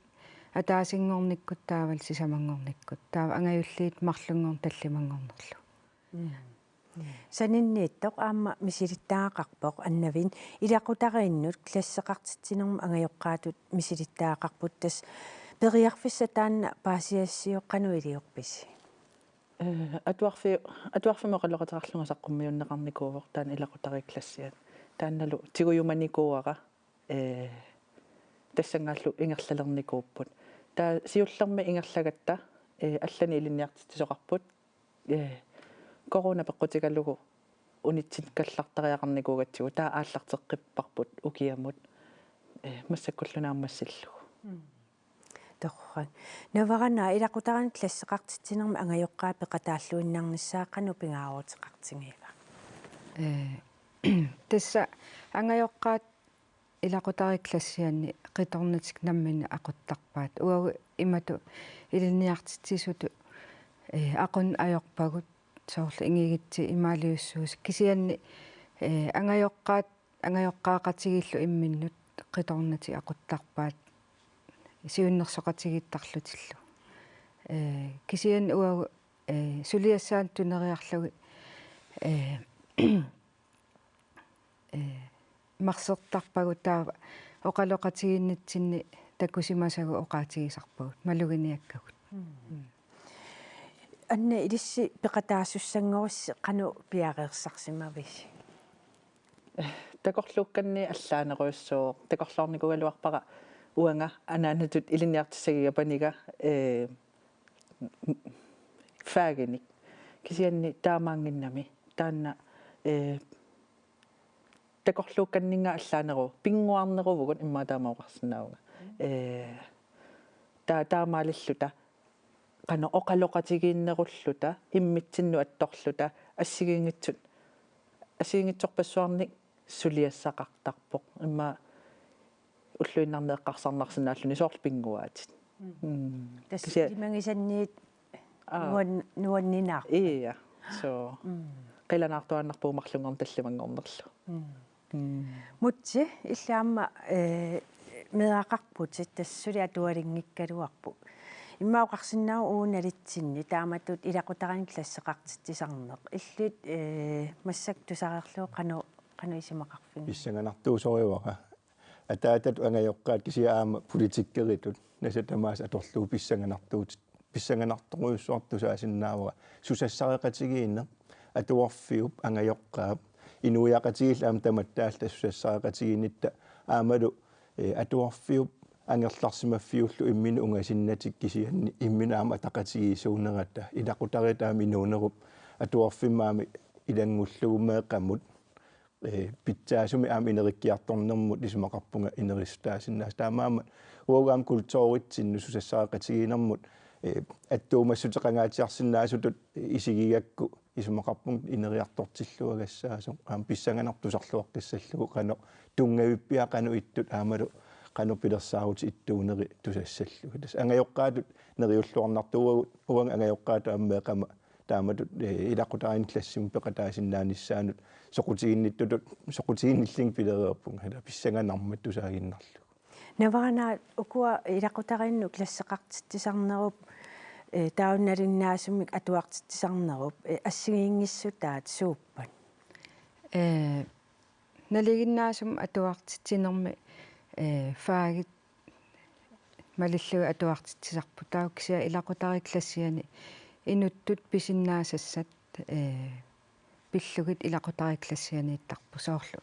ataasinngornikkut taavalu sisamanngornikkut. Taava angajulliit marlunngorneq tallimanngornerlu. Mm. Saninniittoq aamma misilittagaqarpoq Annavin ilaqutariinnut klasseqartitsinermut angajoqqaatut misilittagaqarput, tassa periarfissaq taanna paasisassiuk, qanoq iliorpisi? Eh, atuarfi-, atuarfimmi oqaloqateqarlunga saqqummiunneqarnikuuvoq taanna ilaqutariit klassiat. Taannalu tigujumanikuuara, eh, tassanngaallu ingerlalernikuupput. Taava siullermik ingerlagatta, eh, allanik ilinniartitsisoqarput, eh, corona peqqutigalugu unitsikkallartariaqarnikuugatsigu, taava aallarteqqipparput ukiamut, eh, massakkullu naammassillugu. Mm. Torrak. Navarana, ilaqutariinnut klasseqartitsinermi angajoqqaat peqataalluinnarnissaat qanoq pingaaruteqartigiva? Eh, tassa angajoqqaat ilaqutariit klassianni qitornatik namminneq aquttarpaat. Uagut imatut ilinniartitsisutut, eh, aqunneq ajorpagut, soorlu ingigitsi imaaliussuusut. Kisianni, eh, angajoqqaat, angajoqqaaqatigiillu imminnut qitornatik aquttarpaat siunnersoqatigiittarlutillu. Eh, kisianni uagut, eh, suliassaanut tuneriarlugit, eh, eh, marsertarpagut, taava oqaloqatigiinnitsinni takusimasagut oqaatigisarpagut maluginiakkagut. Mm. Mm. Anna, ilissi peqataasussanngorussi qanoq piareersarsimavisi? Takorluukkanni allaanerujussuuvoq, takorloornikuugaluarpara uanga anaanatut ilinniartissagiga paniga, eh, faaginik. Kisianni taamaannginnami. taanna, ee, takorluukkanninnga allaaneru-, pinnguarneruvugut immaqa taama oqarsinnaavunga. Ee, ta-, taamaalilluta, qanoq oqaloqatigiinnerulluta, immitsinnut attorluta, assigiinngitsut, assigiinngitsorpassuarnik suliassaqartarpoq. Immaqa ulluinnarni eqqarsarnarsinnaalluni soorlu pinnguaatit. Mm. Mm. Tassa kisianni ilimagisanniit Aa. nuan-, nuanninaa. Ia. So, Mm. qilanaartuaannarpugut marlunngorneq tallimanngornerlu. Mm. Mm. Mutsi, illit aamma, ee, meeraqarputit, tassa suli atualinngikkaluarput. Immaqa oqarsinnaavoq uagut nalitsinni taamatut ilaqutariinnut klasseqartitsisarneq. Illit, ee, massakkut tusarerlugu qanoq, qanoq isumaqarfigit? Pissanganartuusorivara. Ataatat angajoqqaat kisianni aamma politikeritut nasat tamaasa atorlugu pissanganartuut-, pissanganartorujussuartut tusaasinnaavara. Susassareqatigiinneq, atuarfiup, angajoqqaap, inuiaqatigiillu aamma tamatta taallat susassareqatigiinnitta aammalu, ee, atuarfiup angerlarsimaffiullu imminut ungasinnatik kisianni imminut aamma ataqatigiissuunerata ilaqutariit aamma inuunerup atuarfimmi aamma ilanngullugu meeqqamut ee, pitsaasumik aamma ineriartornermut isumaqarpunga inerissutaasinnaasut. Taamaammat uagut aamma kulturitsinnut susassareqatigiinnermut, ee, attuumassuteqangaatsiarsinnaasutut isigigakku isumaqarpunga ineriartortilluagassaasoq. Aamma pissanganartoq tusarluaqqissallugu qanoq tunngavippiaq qanoq ittut aammalu qanoq pilersaarutit ittuuneri tusassallugit. Tassa angajoqqaatut neriulluarnartuuvugut uagut angajoqqaatut aamma meeqqama taamatut, ee, ilaqutariinnut klassimut peqataasinnaanissaanut soqutiginnittutut, soqutiginnillunga pilereerpunga, ila pissanganarmat tusaaginnarlugu. Navarana ukua ilaqutariinnut klasseqartitsisarnerup, ee, taava nalinginnaasumik atuartitsisarnerup, ee, assigiinngissutaat suuppat? Ee, nalinginnaasumik atuartitsinermi, ee, fagit malillugit atuartitsisarput. Taava kisianni ilaqutariit klassiani inuttut pisinnaasassat, ee, pillugit ilaqutariit klassianiittarput soorlu.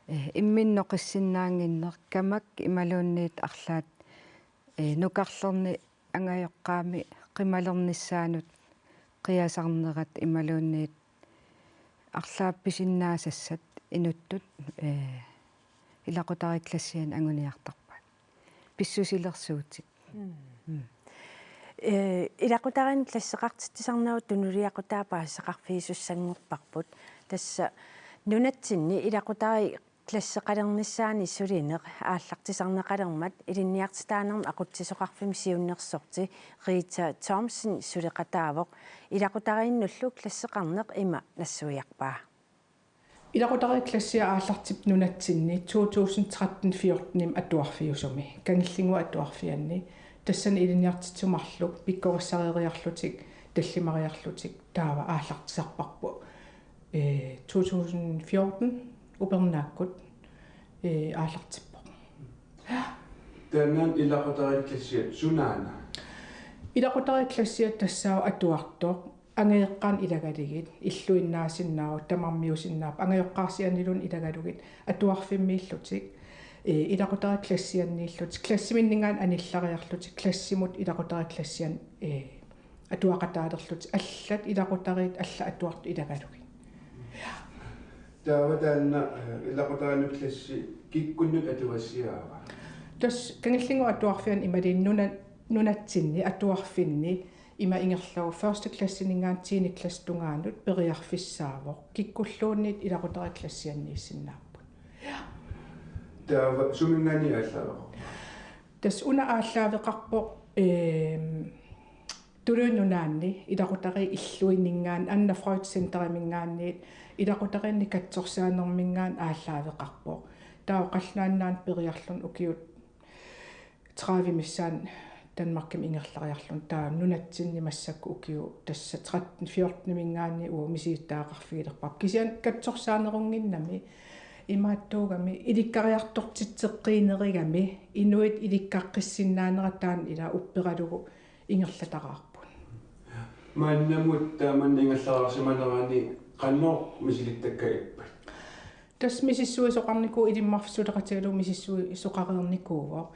Ee, imminut noqissinnaannginneq, kamak imaluunniit arlaat, ee, nukarlerni angajoqqaami qimalernissaanut qiasarnerat imaluunniit arlaat pisinnaasassat inuttut, ee, ilaqutariit klassiani anguniartarpaat. Pissusilersuutit. Mm. Mm. Ee, ilaqutariinnut klasseqartitsisarnerup tunuliaqutaa paasisaqarfigisussanngorparput. Tassa nunatsinni ilaqutariit klasseqalernissaanni sulineq aallartisarneqalermat Ilinniartitaanermut Aqutsisoqarfimmut siunnersorti Rita Thomsen suleqataavoq ilaqutariinnullu klasseqarneq ima nassuiarpaa. Ilaqutariit klassia aallartipput nunatsinni to tusind tretten fjorten-imi atuarfiusumi, Kangillinnguup Atuarfianni, tassani ilinniartitsisut marluk pikkorissareeriarlutik, tallimariarlutik, taava aallartisarparput. Ee, to tusind fjorten upernaakkut, ee, aallartippoq. Taanna ilaqutariit klassiat sunaana? Ilaqutariit klassiat tassaavoq atuartoq, angajoqqaanut ilagalugit, illuinnaasinnaavoq, tamarmiusinnaapput, angajoqqaarsianiluunniit ilagalugit, atuarfimmiillutik, ee, ilaqutariit klassianniillutik, klassiminninngaanniit anillariarlutik, klassimut ilaqutariit klassiani, ee, atuaqataalerlutik, allat ilaqutariit allat atuartut ilagalugit. Taava taanna, ee, ilaqutariinnut klassi kikkunnut atugassiaava? Tassa Kangillinnguup Atuarfiani imaluunniit nuna-, nunatsinni atuarfinni ima ingerlavoq første klassininngaanniit tiende klassit tungaanut periarfissaavoq. Kikkulluunniit ilaqutariit klassianniissinnaapput. Taava suminngaanniit aallaaveqarpa? Tassa una aallaaveqarpoq, eem, Tuluit Nunaanni ilaqutariit illuinninngaanniit, Anna Freud Centeriminngaanniit, ilaqutariinnik katsorsaanerminngaanniit aallaaveqarpoq. Taava Qallunaat Nunaannut periarluni ukiut tredive missaani Danmarkimi ingerlariarluni, taava nunatsinni massakkut ukiut tassa tretten fjorten-iminngaanniit uagut misigittagaqarfigilerparput. Kisianni katsorsaanerunnginnami, imaattuugami, ilikkariartortitseqqiinerugami, inuit ilikkaqqissinnaanera taanna ila upperalugu ingerlataraarput. Maannamut taamanna ingerlareersimanerani qanoq misilittakka ippat? Tassa misissuisoqarnikuuvoq, Ilimmarfik suleqatigalugu misissuisoqareernikuuvoq.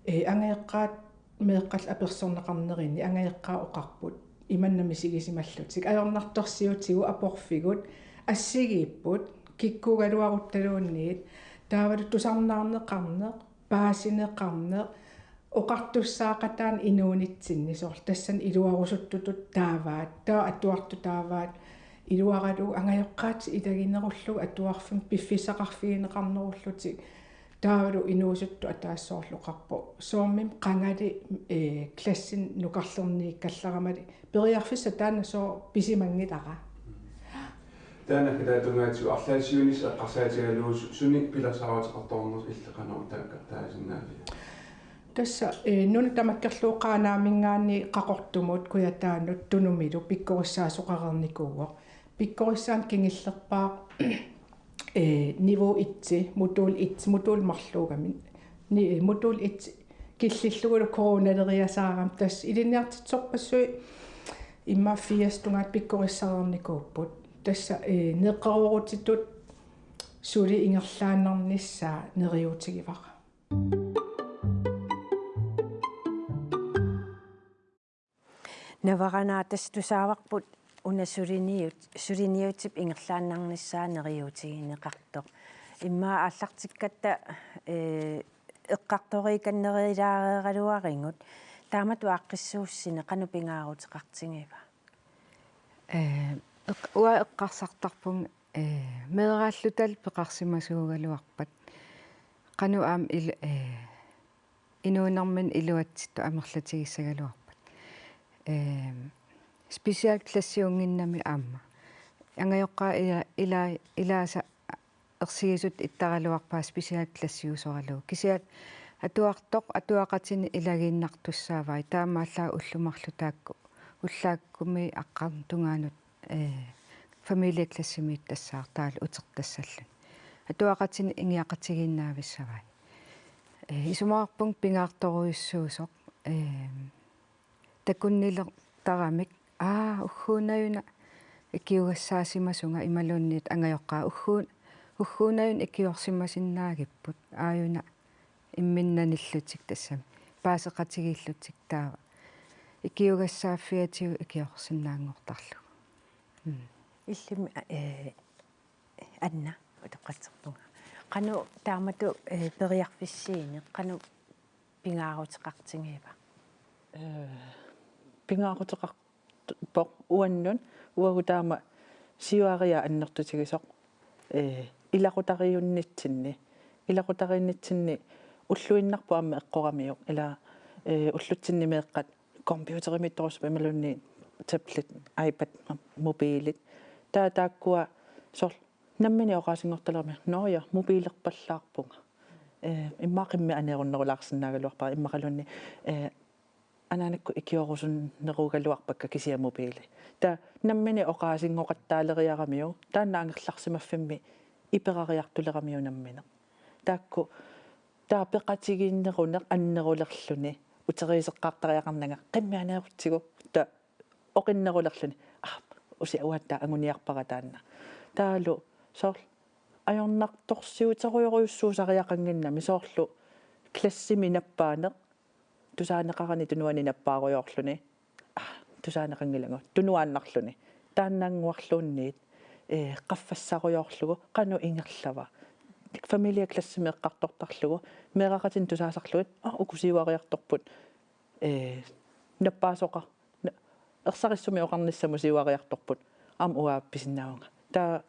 Ee, angajoqqaat meeqqallu apersorneqarnerini angajoqqaat oqarput imanna misigisimallutik: Ajornartorsiutigut, aporfigut, assigiipput kikkuugaluaruttaluunniit, taavalu tusarnaarneqarneq, paasineqarneq, oqartussaaqataaneq inuunitsinni, soorlu tassani iluarusuttutut taavaat, taava atuartut taavaat, iluaralugu angajoqqaatsit ilaginerullugu atuarfimmi piffissaqarfigineqarnerullutik, taavalu inuusuttut ataaseq soorlu oqarpoq, soommimi qangali, ee, klassini nukarlerniikkallaramali, periarfissaq taanna sooq pisimanngilara. Taanna kitaatunngaatigu arlaatigut siunissaq eqqarsaatigalugu su-, sunik pilersaaruteqartoqarnersoq illit qanoq taakkartaasinnaavia? Tassa, ee, nunat tamakkerlugu Qaanaaminngaanniit Qaqortumut Kujataanut Tunumilu pikkorissaasoqareernikuuvoq. Pikkorissaaneq kingullerpaaq, ee, niveau et, modul et, modul marluugami. Ni-, modul et killillugulu coronaleriasaarami, tassa ilinniartitsisorpassuit immaqa firs tungaanut pikkorissareernikuupput. Tassa, ee, neqeroorutitut suli ingerlaannarnissaa neriuutigivara. Navaranaaq, tassa tusaavarput una suliniut-, suliniutip ingerlaannarnissaa neriuutigineqartoq. Immaqa aallartikkatta, ee, eqqartoriikannerilaareeraluarigut, taamatut aaqqissuussineq qanoq pingaaruteqartigiva? Ee, eq-, uanga eqqarsartarpunga, ee, meeraallutalu peqarsimasuugaluarpat. Qanoq aamma il-, ee, inuunerminni iluatsittut amerlatigissagaluarpat. Ehm, specialklassiunnginnami aamma. Angajoqqaat ila-, ila-, ilaasa ersigisutut ittaraluarpaat specialklassiusoralugu. Kisianni atuartoq atuaqatini ilagiinnartussaavai, taamaallaat ullut marluk taakku ullaakkumiit aqqarnermut tungaanut, ee, familieklassimiittassaaq taavalu utertassalluni. Atuaqatini ingiaqatigiinnavissavai. Ee, isumaqarpunga pingaartorujussuusoq, ee, takunnilertaramik, aa, ugguuna-una ikiugassaasimasunga imaluunniit angajoqqaat ugguun-, ugguuna-una ikiorsimasinnaagipput, aajuna imminnanillutik tassami paaseqatigiillutik taava ikiugassaaffiatigut ikiorsinnaanngortarlugu. Mm. Illimmi, ee, Anna, utoqqatserpunga. Qanoq taamatut, ee, periarfissiineq, qanoq pingaaruteqartigiva? Ee, pingaaruteqarpoq uannut, uagut taama siuariaat annertutigisoq, ee, ilaqutariinnitsinni. Ilaqutariinnitsinni ulluinnarput aamma eqqoramiuk, ila, ee, ullutsinni meeqqat computerimiittorusuppat imaluunniit tablet, iPad, mobilit. Taava taakkua soorlu nammineq oqaasinngortaleramik, nå ja, mobilerpallaarpunga. Ee, immaqa qimmit aneerunnerulaarsinnaagaluarpara immaqaluunniit, ee, anaanakkut ikiorusunnerugaluarpakka kisianni mobili. Taava nammineq oqaasinngoqattaaleriaramiuk, taanna angerlarsimaffimmi iperariartuleramiuk nammineq. Taakku, taava peqatigiinneruneq annerulerluni, uteriiseqqaartariaqarnanga qimmit aneerutsigu, taava oqinnerulerluni, aa, usi uatta anguniarpara taanna. Taavalu soorlu ajornartorsiuterujorujussuusariaqannginnami, soorlu klassimi nappaaneq, tusaaneqarani tunuani nappaarujoorluni, aa, tusaaneqanngilagut, tunuaannarluni. Taannannguarluunniit, ee, qaffassarujoorlugu, qanoq ingerlava. Familieklassimi eqqartortarlugu, meeraqatini tusaasarlugit, aa, uku siuariartorput, ee, nappaasoqa-, na-, ersarissumik oqarnissamut siuariartorput, aamma uanga pisinnaavunga. Taava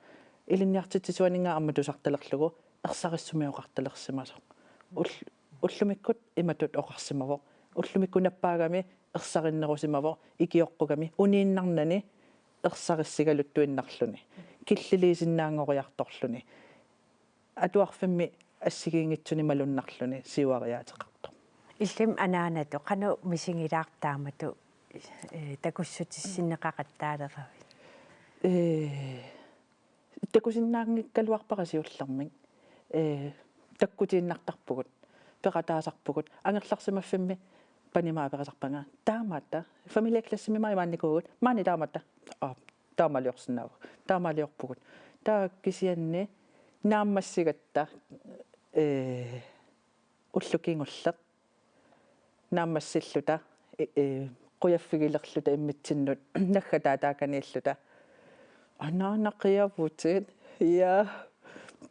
ilinniartitsisuaninngaanniit aamma tusartalerlugu ersarissumik oqartalersimasoq. Ull-, ullumikkut imatut oqarsimavoq. Ullumikkut nappaagami ersarinnerusimavoq, ikioqqugami, uniinnarnani ersarissigaluttuinnarluni. Killiliisinnaanngoriartorluni. Atuarfimmi assigiinngitsunik malunnarluni siuariaateqartoq. Illimmi anaanatut qanoq misigilaarpa taamatut, ee, takussutissinneqaqattaaleravit? Ee, takusinnaanngikkaluarpara siullermik. Ee, takkutiinnartarpugut, peqataasarpugut, angerlarsimaffimmi panimaa peqasarpanga. Taamaattaq, familieklassimi maani maannikuuvugut, maani taamaattaq. Aa, taamaaliorsinnaavagut. Taamaaliorpugut. Taava kisianni naammassigatta, ee, ullut kingulleq naammassilluta, ee, ee, qujaffigilerluta immitsinnut naggataataakaniilluta. Anaanaqiavutit, ja,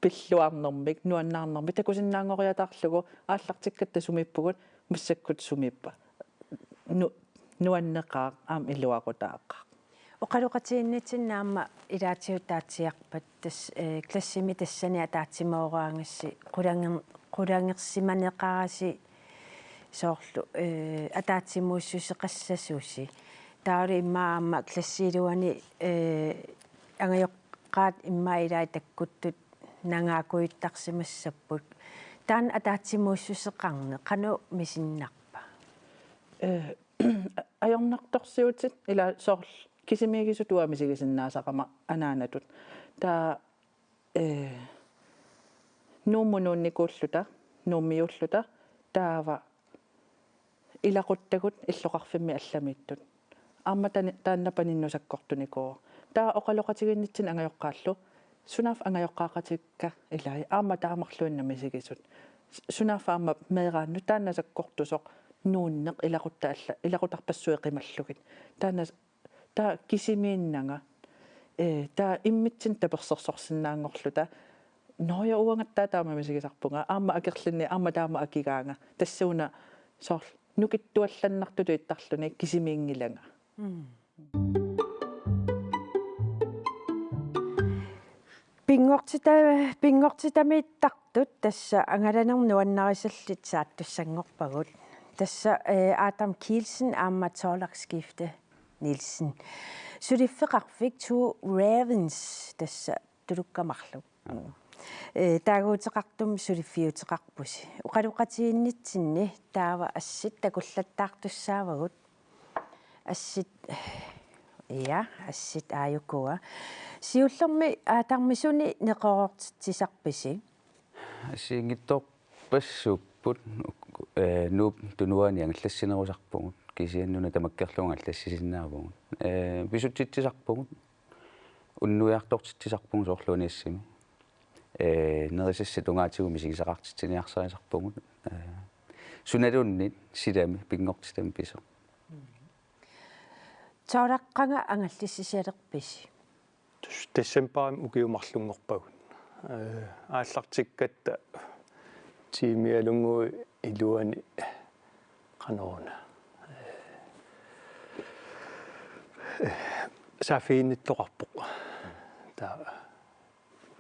pilluarnermik, nuannaarnermik, takusinnaanngoriataarlugu, aallartikkatta sumiippugut, massakkut sumiippa. Nu-, nuanneqaaq, aamma iluaqutaaqaaq. Oqaloqatigiinnitsinni aamma ilaatigut taatsiarpat, tassa, eh, klassimi tassani ataatsimooraagassi, qulanger-, qulangersimaneqarasi soorlu, eh, ataatsimuussuseqassasusi. Taavalu immaqa aamma klassi iluani, eh, angajoqqaat immaqa ilaat takkuttut nangaakkujuttarsimassapput. Taanna ataatsimuussuseqarneq qanoq misinnarpa? Eh, ajornartorsiutit ila soorlu kisimiigisutut uanga misigisinnaasaqaanga anaanatut. Taava, eh, Nuummut nuunnikuulluta, Nuummiulluta, taava ilaquttagut illoqarfimmi allamiittut. Aamma tani-, taanna paninnut sakkortunikuuvoq. Taava oqaloqatigiinnitsinni angajoqqaallu, sunaaffa angajoqqaaqatikka ilai, aamma taamarluinnaq misigisut. S-, sunaaffa aamma meeraannut taanna sakkortusoq nuunneq ilaqutta alla-, ilaqutarpassuit qimallugit. Taanna s-, taava kisimiinnanga, eh, taava immitsinnut tapersersorsinnaanngorluta. Nå ja, uangattaaq taama misigisarpunga, aamma akerlinnit, aamma taama akigaanga. Tassuuna soorlu nukittuallannartutut ittarluni kisimiinngilanga. Mm. Pinngortita-, pinngortitamiittartut tassa angalanermut nuannarisallit saattussanngorpagut. Tassa, eh, Adam Kielsen aamma Thorlak Skifte Nielsen. Suliffeqarfik Two Ravens tassa tulukkamarluk. Eh, taaguuteqartumik suliffiuteqarpusi. Oqaloqatigiinnitsinni taava assit takullattaartussaavagut. Assit, ja, assit aajukua. Siullermik Adam, suni neqeroortitsisarpisi? Assigiinngitsorpassuupput, eh, Nuup Tunuani angallassinerusarpugut, kisianni una tamakkerlugu angallassisinnaavugut. Eh, pisutsitsisarpugut, unnuiartortitsisarpugut soorlu uani assimi. Eh, nerisassat tungaatigut misigisaqartitsiniarsarisarpugut. Eh, sunaluunniit silami pinngortitami pisoq. Thorlak, qanga angallassisalerpisi? Tus-, decembarimi ukiut marlunngorpagut. Eh, aallartikkatta tiimialunnguit iluani qanoruna. Eh, saaffiginnittoqarpoq. Taava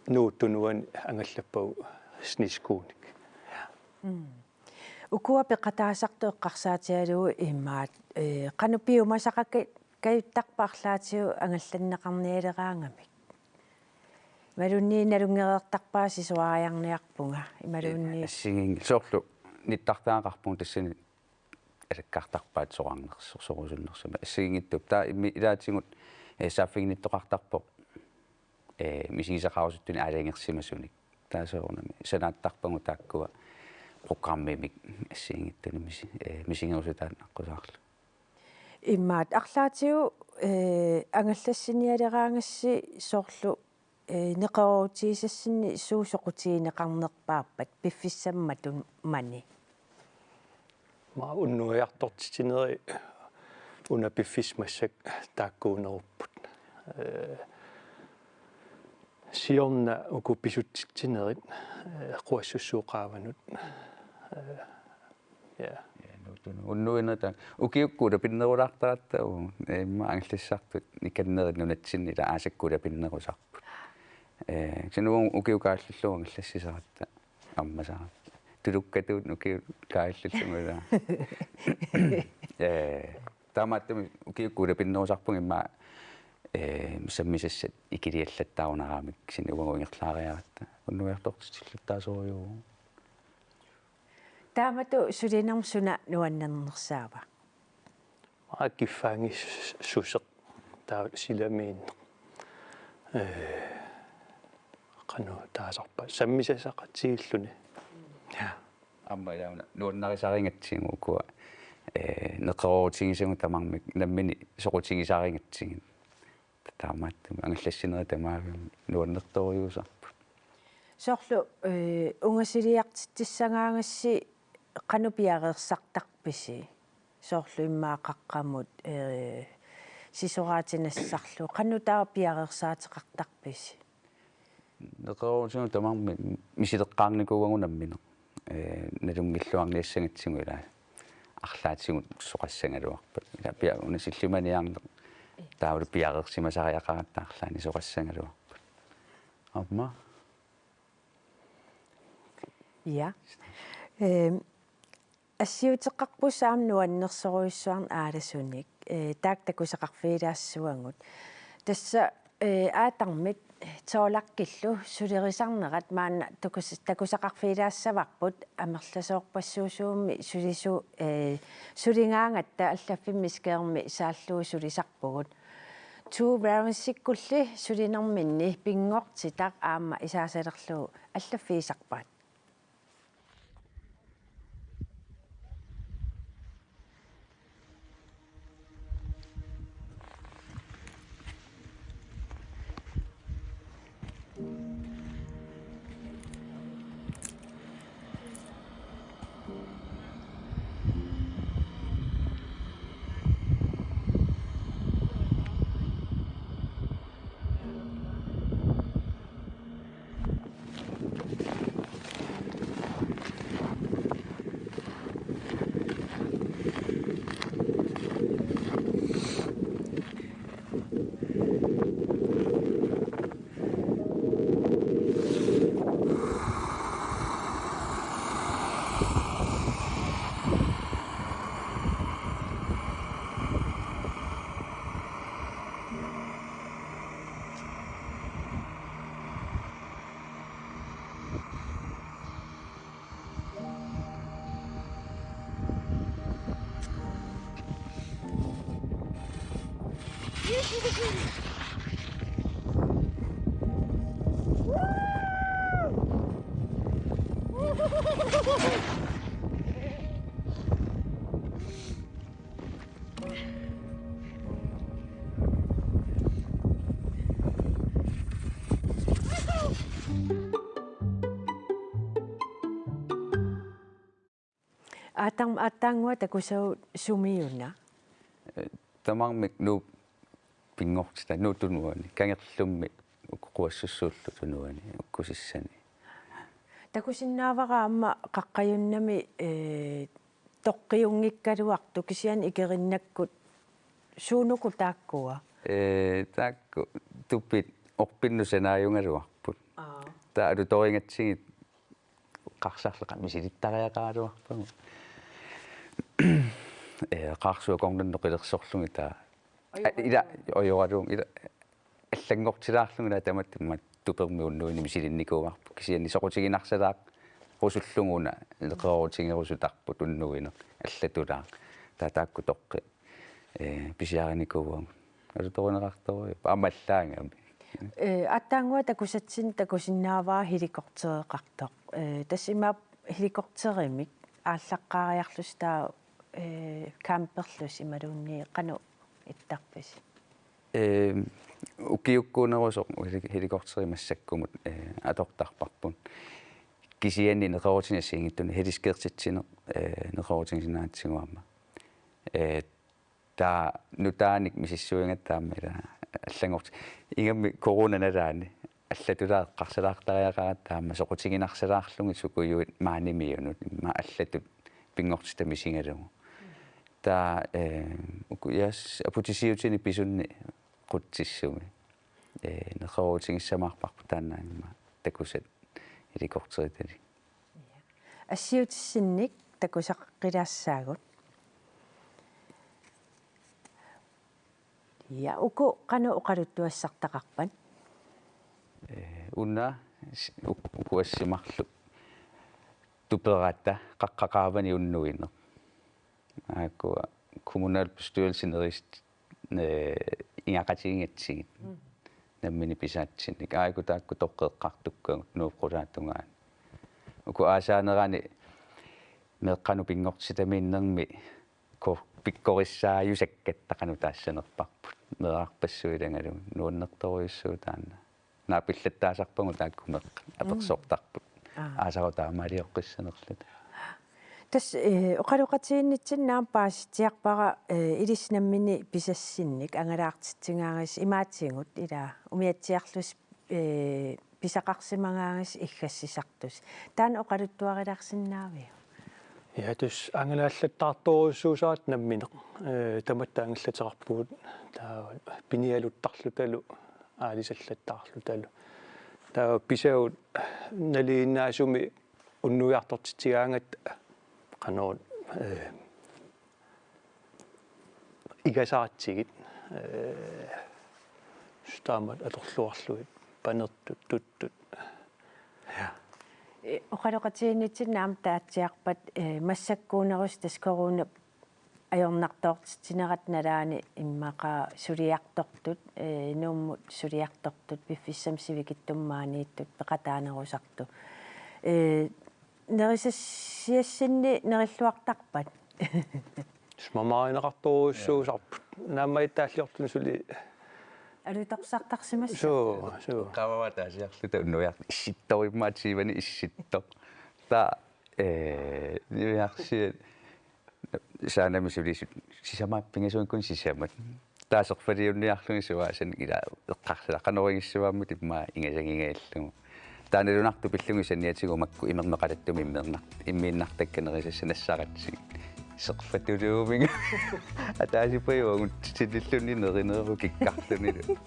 Nuup Tunuani angallappagut sneskuunik. Mm. Ukua peqataasartut eqqarsaatigalugu imaat, eh, qanoq piumasaqakka-, kajuttarpa arlaatigut angallanneqarnialeraangamik? Imaluunniit nalunngereertarpaa, sisuariarniarpunga. Imaluunniit. Assigiinngilaq, soorlu nittartagaqarpugut tassani alakkartarpaat soraarnersoq, sorusunnersoq. Assigiinngitsuupput. Taava immi-, ilaatigut, eh, saaffiginnittoqartarpoq, eh, misigisaqarusuttunik aalajangersimasunik. Taava soorunami sanaattarpagut taakkua programmimik assigiinngitsunik misi-, eh, misigerusutaat aqqusaarlugit. Imaat arlaatigut, eh, angallassinialeraangassi soorlu, eh, neqeroorutigisassinni suut soqutigineqarnerpaappat piffissami matumani? Aamma unnuiartortitsinerit una piffissaq massakkut taakkuunerupput. Eh, siorna uku pisutsitsinerit, eh, quassussuu qaavanut. Eh, ja. Ja, Nuup Tunu. Unnuinertaa ukiukkut ulapinnerulaartaratta, u-, immaqa angallassisartut nikannerit nunatsinni ila aasakkut ulapinnerusarput. Eh, kisianni ukiut kaallullugit angallassisaratta ammasaratta. Tulukkatut ukiut kaallullugit ila. Eh, taamaattumik ukiukkut ulapinnerusarpugut immaqa, eh, sammisassat ikiliallattaarunaraamik, kisianni uagut ingerlaariaratta. Unnuiartortitsillattaasorujuuvoq. Taamatut sulinermi suna nuannernersaava? Aamma kiffaanngissuseq taava silamiinneq. Eh, qanoq taasarpaat, sammisasaqatigiilluni. Ja. Aamma ilaana nuannarisarigatsigu ukua, eh, neqeroorutigisagut tamarmik nammineq soqutigisarigatsigit. Taamaattumik angallassinerit tamavimmik nuannertorujussuusarput. Soorlu, eh, ungasiliartitsissagaangassi qanoq piareersartarpisi? Soorlu immaqa qaqqamut, eh, sisoraatinassarlu, qanoq taava piareersaateqartarpisi? Neqeroorutigut tamarmik misileqqaarnikuuagut nammineq. Ee, nalunngilluarniassagatsigu ilaa arlaatigut soqassagaluarpat. Ilaa pia-, una sillimaniarneq taavalu piareersimasariaqaratta arlaannik soqassagaluarpat. Aamma. Ja. Ehm, assiuteqarpusi aamma nuannersorujussuarnik aalasunik. Eh, taakku takusaqarfigilaassavagut. Tassa, eh, aatarmit toolaqqillu sulerisarnerat maanna takus-, takusaqarfigilaassavarput amerlasoorpassuusuummi sulisu-, eh, suligaangatta allaffimmi Skærimi saallugu sulisarpugut. Two roundsikkulli sulinerminni pinngortitaq aamma isaasalerlugu allaffigisarpaat. Aatam-, aatsaannguaq takusavit sumiuna? Eh, tamarmik Nuup pinngortitaq, Nuup tunuani, kangerlummi uku quassussuullu tunuani, ukkusissani. Takusinnaavara aamma Qaqqajunnami, eh, toqqiunngikkaluartut kisianni ikeriinnakkut suunuku taakkua? Eh, taakku tupit orpinnut sanaajugaluarput. Aa. Taava alutorigatsigit qarsarleqa misilittariaqaraluarpagut. Eh, qaarsuaq akornanneq qilersorlugit taava. Ajoralugu. A, ila, ajoralugu, ila, allanngortilaarlugu ila tamatta immaqa tupermi unnuini misilinnikuuarput. Kisianni soqutiginarsalaaq rusulluguna, neqeroorutigerusutarput unnuineq, allatulaaq. Taava taakku toqqi-, eh, pisiarinikuuagut. Alutorineqartorujuuvoq, aamma allaagami. Eh, aatsaannguaq takusatsinnik takusinnaavara helikoptereqartoq. Eh, tassa imaappoq helikopterimik aallaqqaariarlusi taava, eh, camperlusi imaluunniit qanoq ittarpisi? Eh, ukiukkuunerusoq heli-, helikopteri massakkumut, eh, atortarparput. Kisianni neqeroorutinik assigiinngitsunik heliskirtitsineq, eh, neqeroorutigisinnaagatsigu aamma. Eh, taava nutaanik misissuigatta aamma ila allanngorti-, ingammik corona nalaani allatulaaq eqqarsalaartariaqaratta aamma soqutiginarsalaarlugit sukujuit maanimiunut immaqa allatut pinngortitaq misigalugu. Taava, eh, uku, yes, aputisiutini pisunni qutsissumi. Eh, neqeroorutigissamaarparput taanna aamma takusat helikopteritalik. Assiutissinnik takusaqilaassaagut. Ja, uku qanoq oqaluttuassartaqarpat? Eh, una, s-, uk-, uku assi marluk tuperata qaqqat qaavani unnuineq. Aakkua kommunalbestyrelsi neris-, ne-, ingaqatigigatsigit. Mm. Nammineq pisaatsinnik. Aajuku taakku toqqeqqaartukkagut Nuup qulaatungaani. Uku aasaanerani meeqqanut pinngortitamiinnermi ko-, pikkorissaajusakkatta qanoq taassanerparput. Meerarpassuit ilagalugu nuannertorujussuuvoq taanna. Naapillattaasarpagut taakku meeqqat, mm, apersortarput. Aa. Aasarut taamaalioqqissanerluta. Tassa, eh, oqaloqatigiinnitsinni aamma paasitsiarpara, eh, ilissi nammineq pisassinnik angalaartitsigaangassi imaatigut ila umiatsiarlusi, eh, pisaqarsimagaangassi iggassisartusi. Taanna oqaluttuarilaarsinnaaviuk? Ja, tassa angalaallattaartorujussuusarput nammineq, eh, tamatta angallateqarpugut, taava pinialuttarlutalu, aalisallattaarlutalu. Taava pisagut nalinginnaasumik unnuiartortitsigaangatta qanoq, eh, igasaratsigit, eh, tassa taamatut atorluarlugit panertut tuttut. Ja. Eh, oqaloqatigiinnitsinni aamma taatsiarpat, eh, massakkuunerusoq tassa corona ajornartoortitsinerata nalaani immaqa suliartortut, eh, Nuummut suliartortut, piffissami sivikitsumi maaniittut peqataanerusartut. Eh, nerisassiassinni nerilluartarpat? Tassa mamarineqartorujussuusarput. Naammagittaalliorluni suli. Alutorsartarsimassaaq. Suu, suu. Qaavavaa taasiarluta unnuiart issittoq immaqa tyveni issittoq. Taava, eh, niviarsiat saanami sulisut sisamat pingasuunikkunni sisamat. Taava serfaliunniarlugit suaasanik ila eqqarsaat qanoq ingissuammut immaqa ingasangingajallugu. Taava nalunartoq pillugit saniatigut makku imerneqalattumi immiinnar-, immiinnartakkat nerisassat nassaratsigit. Serfatuluuminnga. Ataasiapajuagut tillilluni nerineruvoq kikkarlunilu.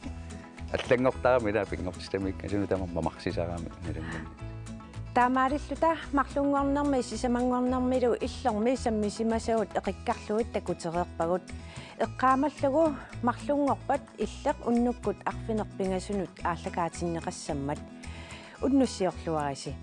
Allanngortarami ila pinngortitamiikkasunut tamarmik mamarsisarami nalunngorni. Taamaalilluta marlunngornermi sisamanngornermilu illormi sammisimasavut eqikkarlugit takutereerpagut. Eqqaamallugu marlunngorpat illeq unnukkut arfineq-pingasunut aallakaatinneqassammat. Unnussiorluarisi.